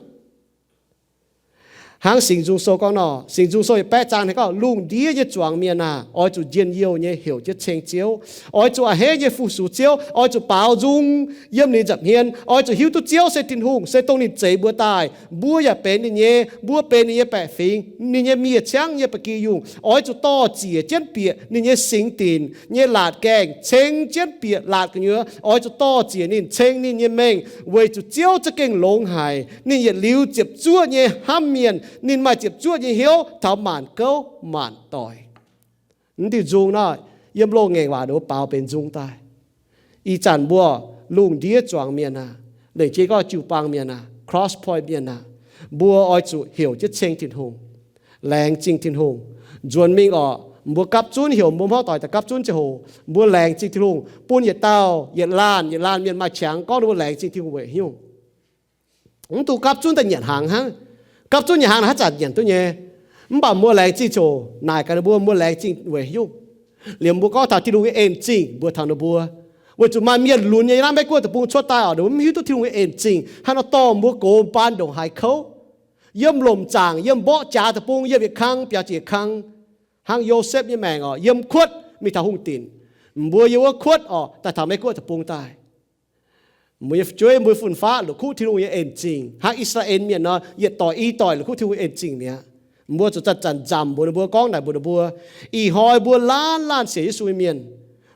Hnangv Singx Nzung Sou gorngv nor, Singx Nzung Sou yietc baeqv zaang hnangv gorngv, lungh ndiev nyei zuangx mienh aah, oix zuqc njien-youh nyei heuc jienv ceng Ziouv. Oix zuqc a'hneiv nyei fu-sux Ziouv. Oix zuqc baaux nzung yiem ninh nza'hmien. Oix zuqc hiuv duqv Ziouv se Tin-Hungh, se dongh ninh zeix mbuo daaih. Mbuo yaac benx ninh nyei, mbuo benx ninh nyei baeqc fingx, ninh nyei miev ciangv nyei ba'gi yungh. Oix zuqc dor-ziec jienv bieqc ninh nyei singx dinc nyei laatc gaengh, ceng jienv bieqc laatc gu'nyuoz. Oix zuqc dor-ziec ninh, ceng ninh nyei mengh, weic zuqc Ziouv za'gengh longx haic. Ninh yietc liuz ziepc zuoqv nyei hnamv mienh. Ninh maaih ziepc zuoqv nyei hnyouv taux maanc gouv maanc doic. Mv diuh nzung nor, yiem loz-ngaengc waac nor baaux benx nzung daaih. Ih zanc mbuo lungh ndiev zuangx mienh aah, lengc jeiv gorngv jiu-baang mienh aah, Cross Point mienh aah, mbuo oix zuqc heuc jienv ceng Tin-Hungh, laengz zingh Tin-Hungh. Nzuonx mingh orqc, mbuo gapv zunv, heuc mbuo hmuangv doic daaih gapv zunv ziangh hoc, mbuo laengz zingh Tin-Hungh. Bun yietc dauh yietc laanh yietc laanh mienh maaih qangx gorngv ninh mbuo laengz zingh Tin-Hungh weic haaix nyungc. Mv dungx gapv zunv daaih nyanc hnaangx hnangv. Gapv zunv nyanc hnaangx naaic haaix zanc nyanc duqv nyei. Mv baac mbuo laengz zingh ziouc naaic gaax ninh mbuo, mbuo laengz zingh weic haaix nyungc. Liemh mbuo gorngv taux Tin-Hungh nyei en zingh mbuox taux ninh mbuo, weic zuqc maaih mienh lunx nyei naaiv Meiv Guoqv deic-bung cuotv daaih oc, ninh mbuo mv hiuv duqv Tin-Hungh nyei en zingh, hnangv nor dorh mbuo gox baan ndongc haaix kouv. Yiem lomc zaangc, yiem mborqv jaax deic-bung, yiem yietc kang, biaux ziepc kang, hnangv Yosepv nyei maengc oc, yiem kuotv mingh taux hungh dinc. Mbuo yiem wuov kuotv oc, daaih taux Meiv Guoqv deic-bung daaih. Mbuo nyei fu'jueiv, mbuo nyei fun-faqv la'kuqv Tin-Hungh nyei en zingh, hnangv I^saa^laa^en Mienh nor, yietc doic i doic la'kuqv Tin-Hungh nyei en zingh mi'aqv. Mbuo zuqc zanc-zanc nzamc mbuox ninh mbuo, gorngv naaic mbuox ninh mbuo, ih hnoi mbuo laanh laanh sienx Yesu nyei mienh,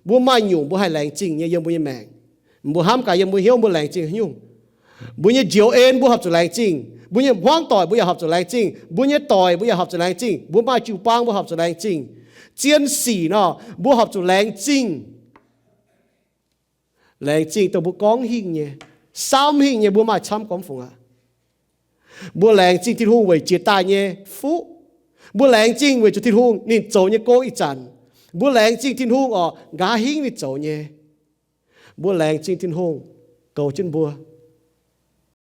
mbuo maaih nyungc mbuo haih laengz zingh nyei yiem mbuo nyei maengc. Mbuo hnamv gaax yiem mbuo hnyouv mbuo laengz zingh haaix nyungc. Mbuo nyei njoux en mbuo horpc zuqc laengz zingh. Mbuo nyei hmuangv doic mbuo yaac horpc zuqc laengz zingh. Mbuo nyei doic mbuo yaac horpc zuqc laengz zingh. Mbuo maaih jiu-baang mbuo horpc zuqc laengz zingh. Zien sic nor, mbuo horpc zuqc laengz zingh. Laengz zingh dongh mbuo gorngv hingh nyei, saamv hingh nyei, mbuo maaih camv gormx fungc aqv. Mbuo laengz zingh Tin-Hungh weic jiex daaih nyei fuqv. Mbuo laengz zingh weic zuqc Tin-Hungh ninh zoux nyei gong ih zanc. Mbuo laengz zingh Tin-Hungh oc, nqa'haav hingv ninh zoux nyei. Mbuo laengz zingh Tin-Hungh goux jienv mbuo.